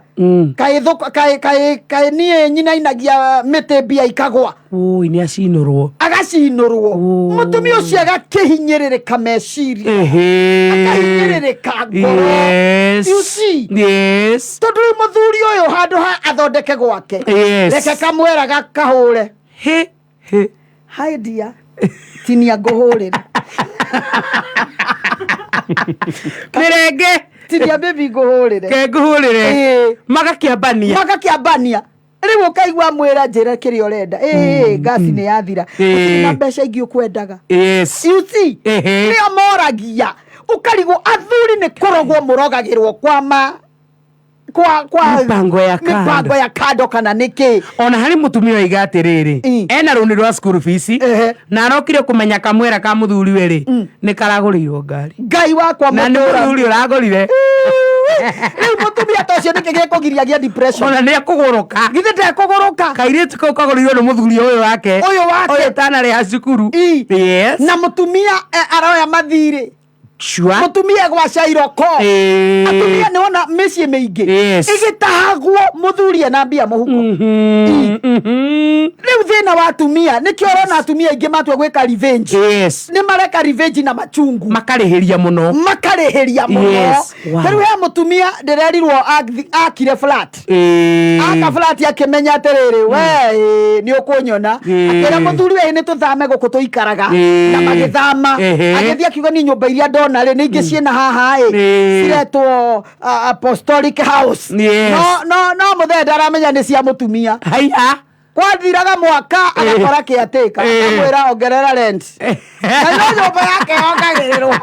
kaĩ thũk- kaĩ kaĩ kaĩ niĩ nyinainagia mĩtĩ mbia ikagwa ui nĩ acinũrwo agacinũrwo mũtumia ũcio agakĩhinyĩrĩrĩka meciria akahinyĩrĩrĩka ngoro Yes. You see? Yes. tondũ rĩu mũthuri ũyũ handũ ha athondeke gwake Yes. reke kamwera gakahũre He, he. hi dear tinia ngũhũrĩre mĩrenge tinia baby ngũhũrĩre ke ngũhũrĩre Ĩĩ. magakĩambania magakĩambania rĩu ũkaigua mwĩra njĩra kĩrĩa ũrenda ĩĩ ngasi nĩ yathira Ĩĩ. Gũtirĩ na mbeca ingĩ ũkwendaga Yes. You see? Ehe. nĩo moragia ũkarigwo athuri nĩ kũrogwo mũrogagĩrwo kwa ma kwa kwa Mĩbango ya kando. mĩbango ya kando kana nĩkĩ ona harĩ mũtumia oiga atĩrĩrĩ ena rũni rwa school fees na arokire kũmenya kamwera ka mũthuriwe rĩ nĩ karagũrĩirwo ngari ngai wakwa na nĩ mũtũra. mũthuri ũragũrire rĩu mũtumia ta ũcio nĩkĩ gĩkũgiria gĩa depression ona nĩ ekũgũrũka githĩ ndekũgũrũka kairĩtu kau kagũrĩirwo nĩ mũthuri ũyũ wake Ũyũ wake. ũyũ ũtanarĩha cukuru yes na mũtumia eh, aroya mathirĩ Sure. mũtumia gwaca iroko Ĩĩ. atumia nĩ wona mĩciĩ mĩingĩ Yes. ĩgĩtahagwo mũthuri ena mbia mũhuko rĩu thĩna wa atumia nĩkĩo ũrona atumia aingĩ matua gwĩka revenge Yes. nĩ mareka revenge na machungu makarĩhĩria mũno makarĩhĩria mũno Yes. Wow. ta rĩu he mũtumia ndĩrerirwo akire flat Ĩĩ. aka flat akĩmenya atĩrĩrĩ we ĩĩ, nĩ ũkũnyona Ĩĩ. akĩra mũthuri we nĩ tũthame gũkũ tũikaraga Ĩĩ. na magĩthama Ehe. agĩthiĩ akiuga ni nyũmba iria ndona rĩ nĩ ingĩ ciĩna haha ĩ Ĩĩ. ciretwo ah, apostolic house Yes. no no no mũthee ndaramenya nĩ cia mũtumia haiya kwathiraga mwaka agakora kĩatĩka Ĩĩ. akamwĩra ongerera rent na no nyũmba yake yongagĩrĩrwo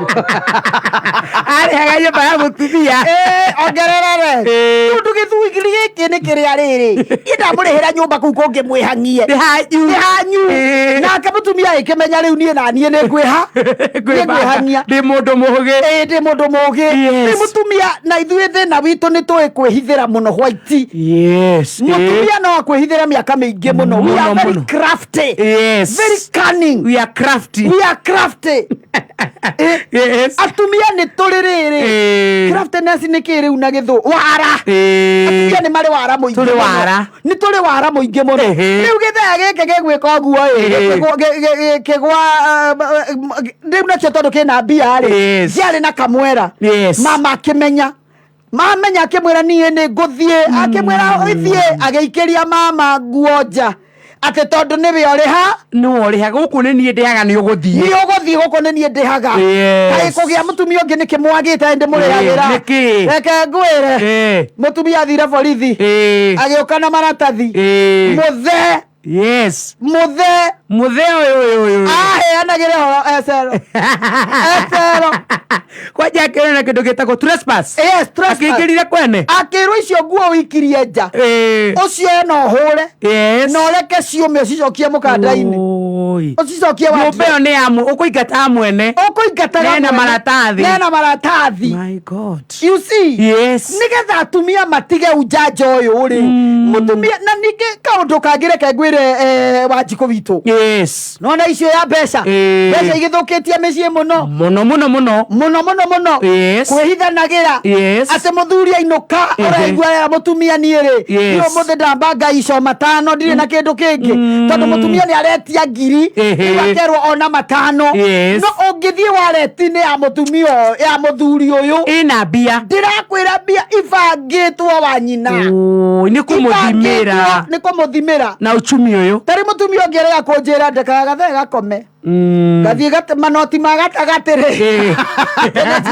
arĩhaga nyũmba ya mũtumia Ĩĩ, ongerera rent Ĩĩ. tondũ gĩthugiri gĩkĩ nĩ kĩrĩa rĩrĩ niĩ ndamũrĩhĩra nyũmba kũu kũngĩ mwĩhang'ie nĩ hanyu nĩ hanyu Ĩĩ. nake mũtumia ĩkĩmenya rĩu niĩ na niĩ nĩ ngwĩha nĩ ngwĩhang'ia ndĩ mũndũ mũgĩ ĩĩ ndĩ mũndũ mũgĩ Yes. rĩu mũtumia na ithuĩ thĩna witũ nĩ tũĩ kwĩhithĩra mũno white yes mũtumia no akwĩhithĩre mĩaka mĩingĩ mũno we are Mũno, very mũno. crafty Yes. very cunning we are crafty we are crafty Eh, yes atumia nĩ tũrĩ rĩrĩ Ĩĩ. craftiness nĩ kĩ rĩu na gĩthũ wara Ĩĩ. atumia nĩ marĩ wara mũingĩ Tũrĩ mũno. wara. nĩ tũrĩ wara mũingĩ mũno Ehe. rĩu gĩthea gĩkĩ gĩgwĩka ũguo ĩ Ĩĩ. gĩkĩgwa rĩu nakĩo tondũ kĩna mbia rĩ Yes. kĩarĩ na kamwera Yes. mama akĩmenya mamenya akĩmwĩra niĩ nĩ ngũthiĩ akĩmwĩra ithiĩ agĩikĩria mama nguo nja Atĩ tondũ nĩwe ũrĩha. Nĩwe ũrĩhaga, gũkũ nĩ niĩ ndĩhaga, nĩ ũgũthiĩ. Nĩ ũgũthiĩ, gũkũ nĩ niĩ ndĩhaga. Yes. Kaĩ kũgĩa mũtumia ũngĩ nĩkĩ mwagĩte ndĩmũrĩhagĩra? Nĩkĩ? Reke ngwĩre, mũtumia athire borithi agĩũka na maratathi, mũthee. Yes. Mũthee. Mũthee ũyũ ũyũ ũyũ. Aheanagĩra ũhoro ecero. Ecero. Kwanja akĩrwo na kĩndũ gĩtagwo trespass. Yes, trespass. Akĩingĩrire kwene. Akĩrwo icio nguo ũikirie nja. Ũcio ena ũhũre. Yes. Na ũreke ciũme ũcicokie mũkanda-inĩ. Ũcicokie wa Nyũmba ĩyo nĩ ya ũkũingata mwene. Ũkũingataga Nena mwene. maratathi. Nena maratathi. My God. You see? Yes. Nĩgetha atumia matige ujanja ũyũ rĩ. Mũtumia na ningĩ kaũndũ kangĩ reke ngwĩre Wanjikũ witũ. Yes. Nona icio ya mbeca. Mbeca igĩthũkĩtie mĩciĩ mũno. Mũno mũno mũno. Mũno mũno mũno. Yes. Kwĩhithanagĩra. Yes. Atĩ mũthuri ainũka ũraigua ya mũtumia niĩ rĩ. Yes. Niĩ ũmũthĩ ndamba ico matano ndirĩ na kĩndũ kĩngĩ. Tondũ mũtumia nĩ aretia ngiri. Rĩu akerwo ona matano. Yes. No ũngĩthiĩ wareti-inĩ ya mũtumia ũyũ- ya mũthuri ũyũ. Ĩna mbia. Ndĩrakwĩra mbia ibangĩtwo wa nyina. Oi, nĩ kũmũthimĩra. Ibangĩtwo nĩ kũmũthimĩra. Na uchumi ũyũ. Tarĩ mũtumia ũngĩ arega kũnjĩra ndekaga gathee gakome. Ngathiĩ manoti ma gatagatĩ rĩ.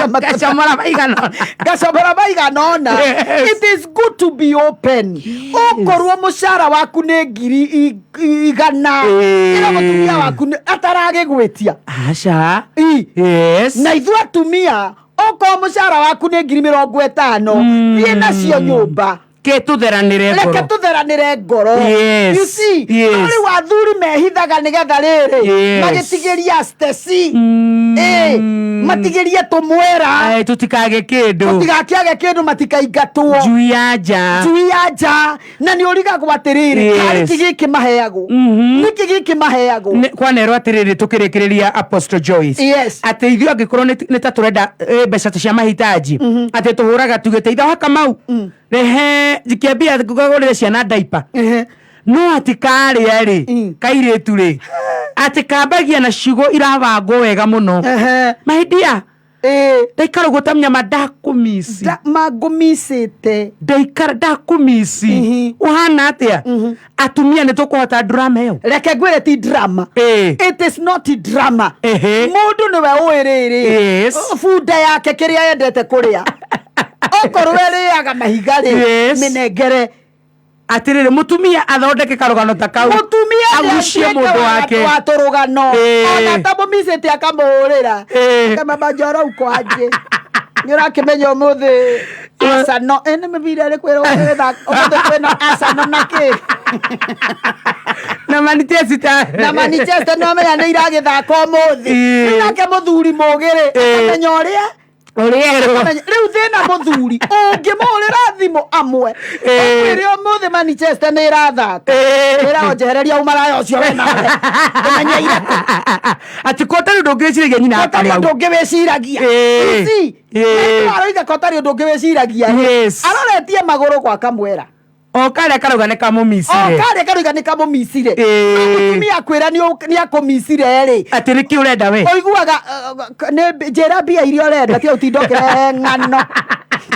Ngacomora maigana ũna. Ngacomora maigana ũna. Yes. It is good to be open. Okorwo mũcara waku nĩ ngiri igana. Ĩra mũtumia waku ataragĩgwĩtia. Aca. Yes. Na ithuĩ atumia okorwo mũcara waku nĩ ngiri 50, thiĩ nacio nyũmba. Ke tũtheranĩre ngoro. Reke tũtheranĩre ngoro. Yes. You see? Yes. No rĩu athuri mehithaga nĩgetha rĩrĩ Yes. magĩtigĩria Stacy. Matigĩrie tũmwera. Tũtikage kĩndũ. Tũtigakĩage kĩndũ, matikaingatwo. Njui ya nja. Njui ya nja. Na nĩ ũrigagwo atĩrĩrĩ, Yes. karĩ kĩ gĩkĩ maheagwo? Nĩkĩ gĩkĩ maheagwo? Kwanerwo atĩrĩrĩ, tũkĩrĩkĩrĩria Apostle Joyce. Yes. Atĩ ithuĩ angĩkorwo nĩ ta tũrenda mbeca ta cia mahitaji, atĩ tũhũraga tugĩte ithe wa Kamau, rehe njikia mbia ngagũrĩre ciana ndaipa. No atĩ karĩa rĩ, kairĩtu rĩ, atĩ kambagia na ciugo irabangwo wega mũno. My dear, ndaikara ũguo ta mnyama ndakũmici. Mangũmicĩte. Ndaikara ndakũmici. Ũhana atĩa? Atumia nĩ tũkũhota drama ĩyo. Reke ngwĩre ti drama. It is not drama. Mũndũ nĩwe ũĩ rĩrĩ. Yes. Bunda yake kĩrĩa endete kũrĩa. Okorwo ĩrĩaga mahiga rĩ, Yes. mĩnengere. Atĩrĩrĩ, mũtumia athondeke karũgano ta kau. Mũtumia agucie nĩatuĩke mũndũ wake. wa tũrũgano. Ona atamũmicĩte akamũhũrĩra. Akamwamba njoro uko aje. Nĩ ũrakĩmenya ũmũthĩ Arsenal, nĩ mĩbira ĩrĩkũ ĩrĩ ũmũthĩ kwĩna Arsenal na kĩ? Na Manchester. Na Manchester nĩ wamenya nĩ iragĩthaka ũmũthĩ. Rĩu nake mũthuri mũgĩ rĩ, akamenya ũrĩa Ũrĩa rĩu thĩna mũthuri ũngĩmũhũrĩra thimũ amwe ũkwĩre ũmũthĩ Manchester nĩ ĩrathaka, ĩra njehereria ũmaraya ũcio we nawe ũmenyeire kũ. Atĩ ko tarĩ ũndũ ũngĩciragia nyina wa Ko tarĩ Kamau. ũndũ ũngĩ wĩciragia. You see? Nĩ aroiga ko tarĩ ũndũ ũngĩ wĩciragia rĩ, Yes. aroretie magũrũ gwa Kamwera. O karĩa karauga nĩ kamũmicire. O karĩa karauga nĩ kamũmicire. No mũtumia akwĩra nĩ akũmicire rĩ. Atĩ nĩkĩ ũrenda we? Ũiguaga, nĩ njĩra mbia iria ũrenda, tiga ũtinde ũkĩrehe ng'ano.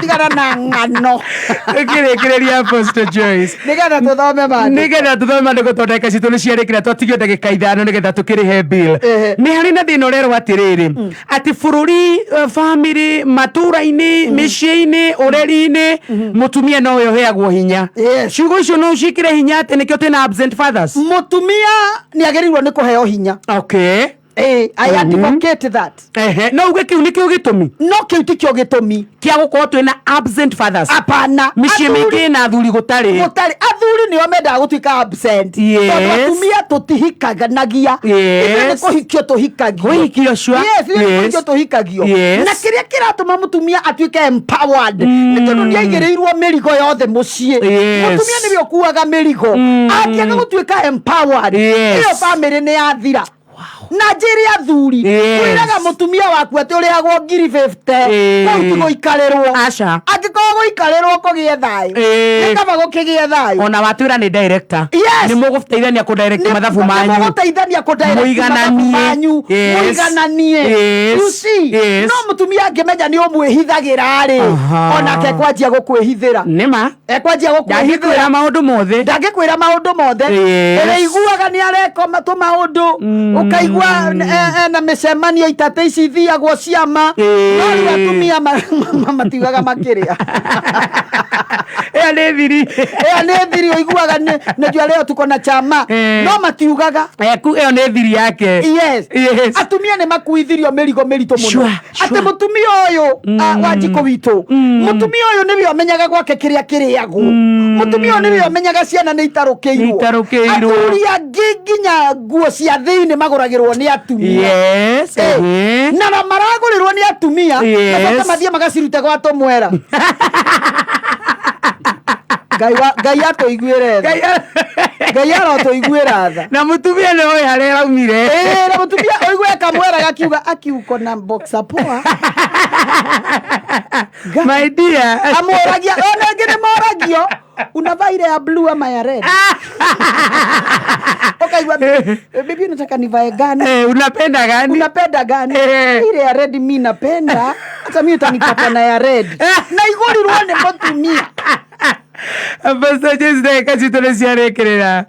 Tigana na ng'ano. Tũkĩrĩkĩrĩria Apostle Joyce. Nĩgetha tũthome maandĩko. Nĩgetha tũthome maandĩko tondũ ndagĩka citũ nĩ ciarĩkĩra, twatigio ndagĩka 5 nĩgetha tũkĩrĩhe bill. Nĩ harĩ na thĩna ũrerwo atĩrĩrĩ, atĩ bũrũri, family, matũra-inĩ, mĩciĩ-inĩ, ũreri-inĩ, mũtumia nowe ũheagwo hinya. Ciugo icio no ũciĩkĩre hinya atĩ nĩkĩo twĩna absent fathers. Mũtumia nĩ agĩrĩirwo nĩ kũheo hinya. Okay. I advocate that. No uge kĩu nĩkĩo gĩtũmi? No kĩu tikĩo gĩtũmi kĩa gũkorwo twĩna absent fathers. Apana. Mĩciĩ Athuri- mĩingĩ ĩna athuri gũtarĩ. Gũtarĩ. Athuri nĩo mendaga gũtuĩka absent. Yes. Tondũ atumia tũtihikanagia. Yes. Ithuĩ nĩ kũhikio tũhikagio. Kũhikio, sure. Yes, ithuĩ nĩ Yes. kũhikio tũhikagio. Yes. Na kĩrĩa kĩratũma mũtumia atuĩke empowered nĩ tondũ nĩ aigĩrĩirwo mĩrigo yothe mũciĩ. Yes. Mũtumia nĩwe ũkuaga mĩrigo. Angĩaga gũtuĩka empowered, Yes. ĩyo bamĩrĩ nĩ yathira. Na njĩre athuri, Yes. kwĩraga mũtumia waku atĩ ũrĩhagwo ngiri 50, Ĩĩ. kũu ti gũikarĩrwo. Aca. Angĩkorwo gũikarĩrwo kũgĩe thayũ, Ĩĩ. nĩ kaba gũkĩgĩe thayũ. Ona watwĩra nĩ director. Yes. Nĩ mũgũteithania kũ direct mathabu manyu. Mũgũteithania kũ direct mathabu Mũigananie. manyu. Yes. Mũigananie. Yes. You see? Yes. No mũtumia angĩmenya nĩ ũmwĩhithagĩra rĩ, Aha. onake ekwanjia gũkwĩhithĩra. Nĩma. Ekwanjia Ndangĩkwĩra gũkwĩhithĩra. maũndũ mothe. Ndangĩkwĩra maũndũ mothe. Yes. Ũrĩiguaga nĩ areka tũmaũndũ, ũkaigua ena mĩcemanio itatĩ ici ithiagwo ciama, no rĩu atumia matiugaga makĩrĩa. Ĩyo nĩ thiri. Ĩyo nĩ thiri ũiguaga nĩjua leo tuko na chama, no matiugaga. Ku ĩyo nĩ thiri yake. Yes. Yes. Atumia nĩ makuithirio mĩrigo mĩritũ mũno. Sure, Atĩ mũtumia ũyũ wa njikũ witũ, mũtumia ũyũ nĩwe ũmenyaga gwake kĩrĩa kĩrĩagwo, mũtumia ũyũ nĩwe ũmenyaga ciana nĩ itarũkĩirwo. Itarũkĩirwo. Athuri angĩ nginya nguo cia thĩinĩ magũragĩrwo nĩ atumia. Yes. Ehe. Na maragũrĩrwo nĩ atumia, Yes. macoke mathiĩ magacirute gwa tũmwera. Ngai Ngai atũiguĩre tha. Ngai arotũiguĩra tha. Na mũtumia nĩ oĩ harĩa araumire. Ĩĩ, na mũtumia ũigue kamwera gakiuga akiuko na boxer poa. My dear. Amũragia ona angĩ nĩ moragio unavaa ile ya blue ama ya red. Ukaigua bibi unataka nivae gani? Eh, unapenda gani? Unapenda gani? Ile ya red mi napenda. Hata mi utanipata na ya red. Na igũrirwo nĩ mũtumia. Pastor James ndagĩka citũ nĩ ciarĩkĩrĩra.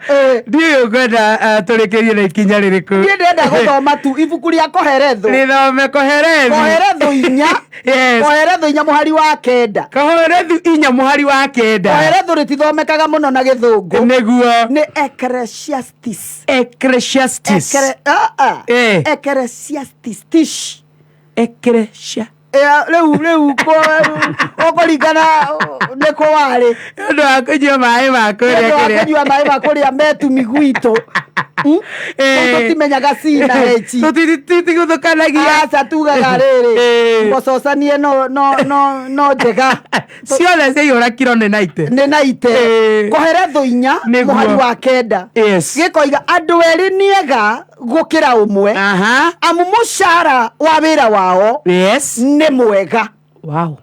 Ndiũĩ ũkwenda tũrĩkĩrie na ikinya rĩrĩkũ. Niĩ ndĩrenda gũthoma tu ibuku rĩa Koheretho. Rĩthome Koherethu. Koheretho 4. Yes. Koheretho 4 mũhari wa 9. Koherethu 4 mũhari wa 9. Koheretho rĩtithomekaga mũno na gĩthũngũ. Nĩguo. Nĩ Ecclesiastes. Ecclesiastes. Ecclesiastes. Tish. Ecclesia. Rĩu ũkũringana nĩ kũ warĩ. Nĩ ũndũ wa kũnyua maĩ ma kũrĩa Nĩ ũndũ wa kĩrĩa. kũnyua maĩ ma kũrĩa metumi gwitũ. Tũtimenyaga C na H. Tũtigũthũkanagia. Aca tugaga rĩrĩ mbococanie no njega. Ciothe ciaihũra kiro nĩ naite. Nĩ naite. Koheretho 4 Nĩguo. mũhari wa 9. Yes. Gĩkoiga andũ erĩ nĩ ega gũkĩra ũmwe. Amu mũcara wa wĩra wao Yes. nĩ mwega. Wow.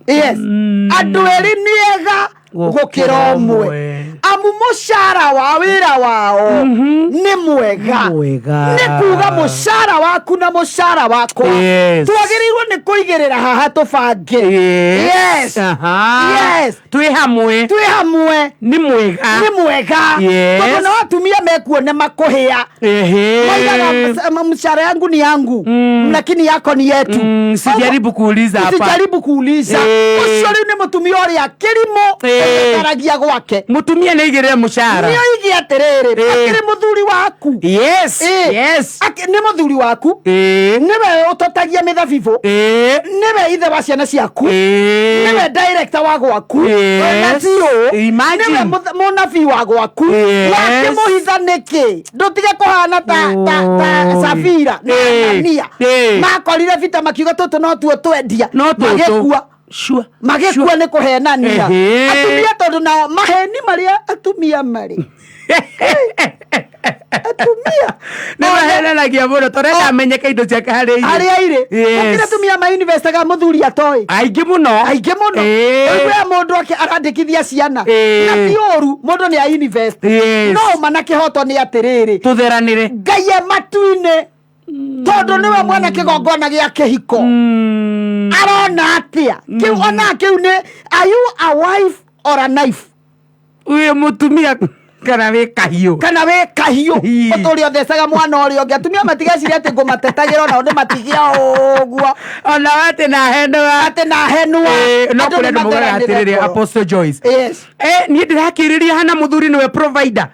Yes. Andũ erĩ nĩ ega gũkĩra ũmwe. Amu mũcara wa wĩra wao nĩ mwega. Mwega. Nĩ kuga mũcara waku na mũcara wakwa. Yes. Twagĩrĩirwo nĩ kũigĩrĩra haha tũbange. Yes. Yes. Aha. Yes. Twĩ hamwe. Twĩ hamwe. Nĩ mwega. Nĩ mwega. Yes. Tondũ nao atumia mekuo nĩ makũhĩa. Ehe. Moigaga mshahara yangu ni yangu, lakini yako ni yetu. Sijaribu kuuliza hapa. Usijaribu kuuliza. Ũcio rĩu nĩ mũtumia ũrĩa kĩrimũ ũikaragia gwake. Mũtumia nĩ aigĩrĩre mũcara. Nĩ oige atĩrĩrĩ, akĩrĩ mũthuri waku. Yes. Yes. Nĩ mũthuri waku. Nĩwe ũtotagia mĩthabibũ. Nĩwe ithe wa ciana ciaku. Nĩwe director wa gwaku. Yes. Na CEO. Imagine. Nĩwe mũnabii wa gwaku. Yes. Wakĩmũhitha nĩkĩ? Ndũtige kũhana ta Safira na Anania. Makorire bita makiuga tũtũ no tuo twendia. No tũtũ. Magĩkua. Sure. Magĩkua nĩ kũhenania. Ehe. Atumia tondũ nao maheni marĩa atumia marĩ. Atumia Nĩ mahenanagia mũno tondũ amenyeke indo ciake harĩa irĩ. Harĩa irĩ. Yes. Gũkĩrĩ atumia ma investaga mũthuri atoĩ. Aingĩ mũno. Aingĩ mũno. Ũigue mũndũ arandĩkithia ciana. Ĩĩ. Na ti ũru mũndũ nĩ a invest. Yes. No ũma na kĩhoto nĩ atĩrĩrĩ. Tũtheranĩre. Ngai e matu-inĩ. Tondũ nĩwe mwene kĩgongona gĩa kĩhiko. Arona atĩa? Kĩu ona kĩu nĩ are you a wife or a knife? Wĩ mũtumia kana wĩ kahiũ. Kana wĩ kahiũ. Ũtũrĩa ũthecaga mwana ũrĩa ũngĩ. Atumia matigeciria atĩ ngũmatetagĩra onao nĩ matigia ũguo. Ona atĩ na henũa. Atĩ na henũa. No Andũ kũrĩ nĩ andũ maugaga matheranĩre atĩrĩrĩ ngoro. Apostle Joyce. Yes. Niĩ ndĩrakĩrĩria hana mũthuri nĩwe provider.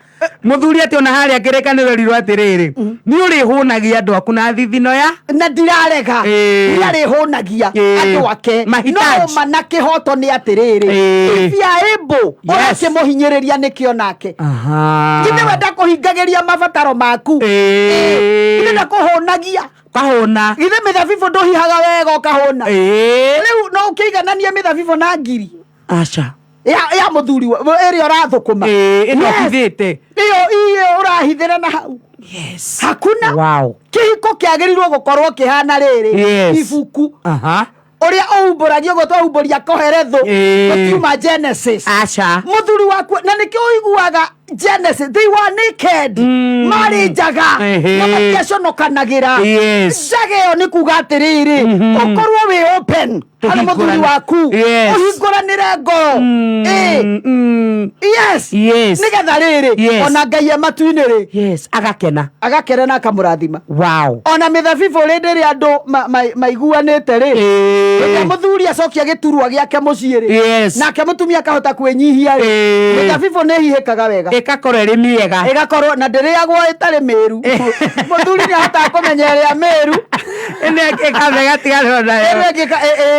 Mũthuri atĩ ona harĩa kĩrĩkanĩro rirwo atĩrĩrĩ, nĩ ũrĩhũnagia andũ aku na thithino ya na ndirarega Ĩĩ. nĩ arĩhũnagia Ĩĩ. andũ ake. Mahitaji. No ma na kĩhoto nĩ atĩrĩrĩ, Ĩĩ. if you are able, Yes. ũrakĩmũhinyĩrĩria nĩkĩo nake. Aha. Githĩ we ndakũhingagĩria mabataro maku? Ĩĩ. Githĩ ndakũhũnagia? Ũkahũna. Githĩ mĩthabibũ ndũhihaga wega ũkahũna? Ĩĩ. Rĩu no ũkĩigananie mĩthabibũ na ngiri? Aca. Ya mũthuri ĩrĩa ũrathũkũma. Ĩĩ, ĩno Yes. ũhithĩte. Ĩyo iyo ũrahithĩra na hau. Yes. Hakuna. Wow. Kĩhiko kĩagĩrĩirwo gũkorwo kĩhana rĩrĩ ibuku ũrĩa ũumbũragio ũguo twaumbũria koheretho, gũtiuma Genesis. Aca. Mũthuri waku, na nĩkĩo ũiguaga Genesis, they were naked, marĩ njaga na matiaconokanagĩra. Njaga ĩyo nĩ kuga atĩrĩrĩ, ũkorwo wĩ open harĩ mũthuri Tũhingũrane. waku, ũhingũranĩre ngoro. Ĩ. Yes. Nĩgetha rĩrĩ, ona Ngai e matu-inĩ rĩ, agakena. Agakena na akamũrathima. Ona mĩthabibũ rĩndĩ ĩrĩa andũ maiguanĩte rĩ, rĩrĩa mũthuri acokia gĩturwa gĩake mũciĩ rĩ, nake mũtumia akahota kwĩnyihia rĩ, mĩthabibũ nĩ ĩhihĩkaga wega. Ĩgakorwo ĩrĩ mĩega. Ĩgakorwo na ndĩrĩagwo ĩtarĩ mĩru. Mũthuri nĩ ahotaga kũmenya ĩrĩa mĩru. Ĩgatigana nayo. Ĩrĩa ĩngĩ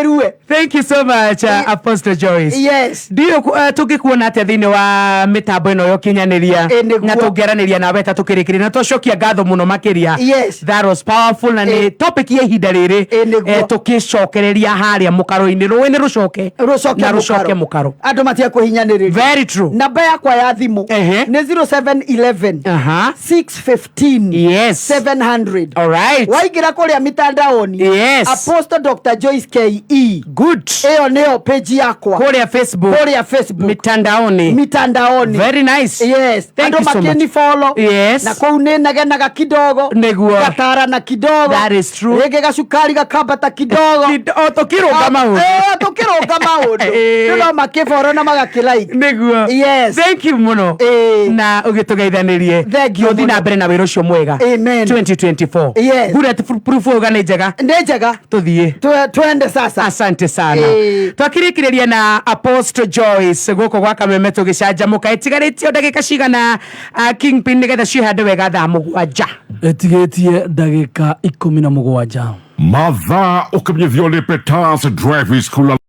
ĩrue. Thank you so much, Apostle Joyce. Ndiũ tũngĩkuona atĩa thĩinĩ wa mĩtambo ĩno ya ũkinyanĩria, na tũngĩaranĩria nawe ta tũkĩrĩkĩria, na twacokia ngatho mũno makĩria. That was powerful, na nĩ topic ya ihinda rĩrĩ, tũkĩcokereria harĩa mũkaro-inĩ, rũĩ nĩ rũcoke rũcoke na rũcoke mũkaro. Andũ matige kwĩhinyanĩrĩria. Very true. Namba yakwa ya thimũ nĩ 0711 615 700. All right. Waingĩra kũrĩa mitandaoni, Apostle Dr Joyce Ke. Good. Ĩyo nĩyo page yakwa. Kũrĩa Facebook. Kũrĩa Facebook. Mitandaoni. Mitandaoni. Very nice. Thank Andũ you so much. makĩni follow. Na kũu nĩ negenaga kidogo. Gatarana kidogo. That is true. Rĩngĩ gacukari gakambata kidogo. O tũkĩrũnga maũndũ. Tũkĩrũnga maũndũ. Rĩu no makĩboro na magakĩ-like. Nĩguo. Thank you mũno na ũgĩtũgeithanĩrie. Ũthiĩ na mbere na wĩra ũcio mwega. Amen. 2024. Bullet proof uga nĩ njega. Nĩ njega. Tũthiĩ. Twende sasa. Asante sana. Twakĩrĩkĩrĩria na Apostle Joyce gũkũ gwa Kameme tũgĩcanjamũka. Ĩtigarĩtio ndagĩka cigana, Kingpin, nĩgetha ciĩhande wega thaa 7? Ĩtigĩtie ndagĩka 17. Mathaa ũkĩmenyithio nĩ Peters Driving School.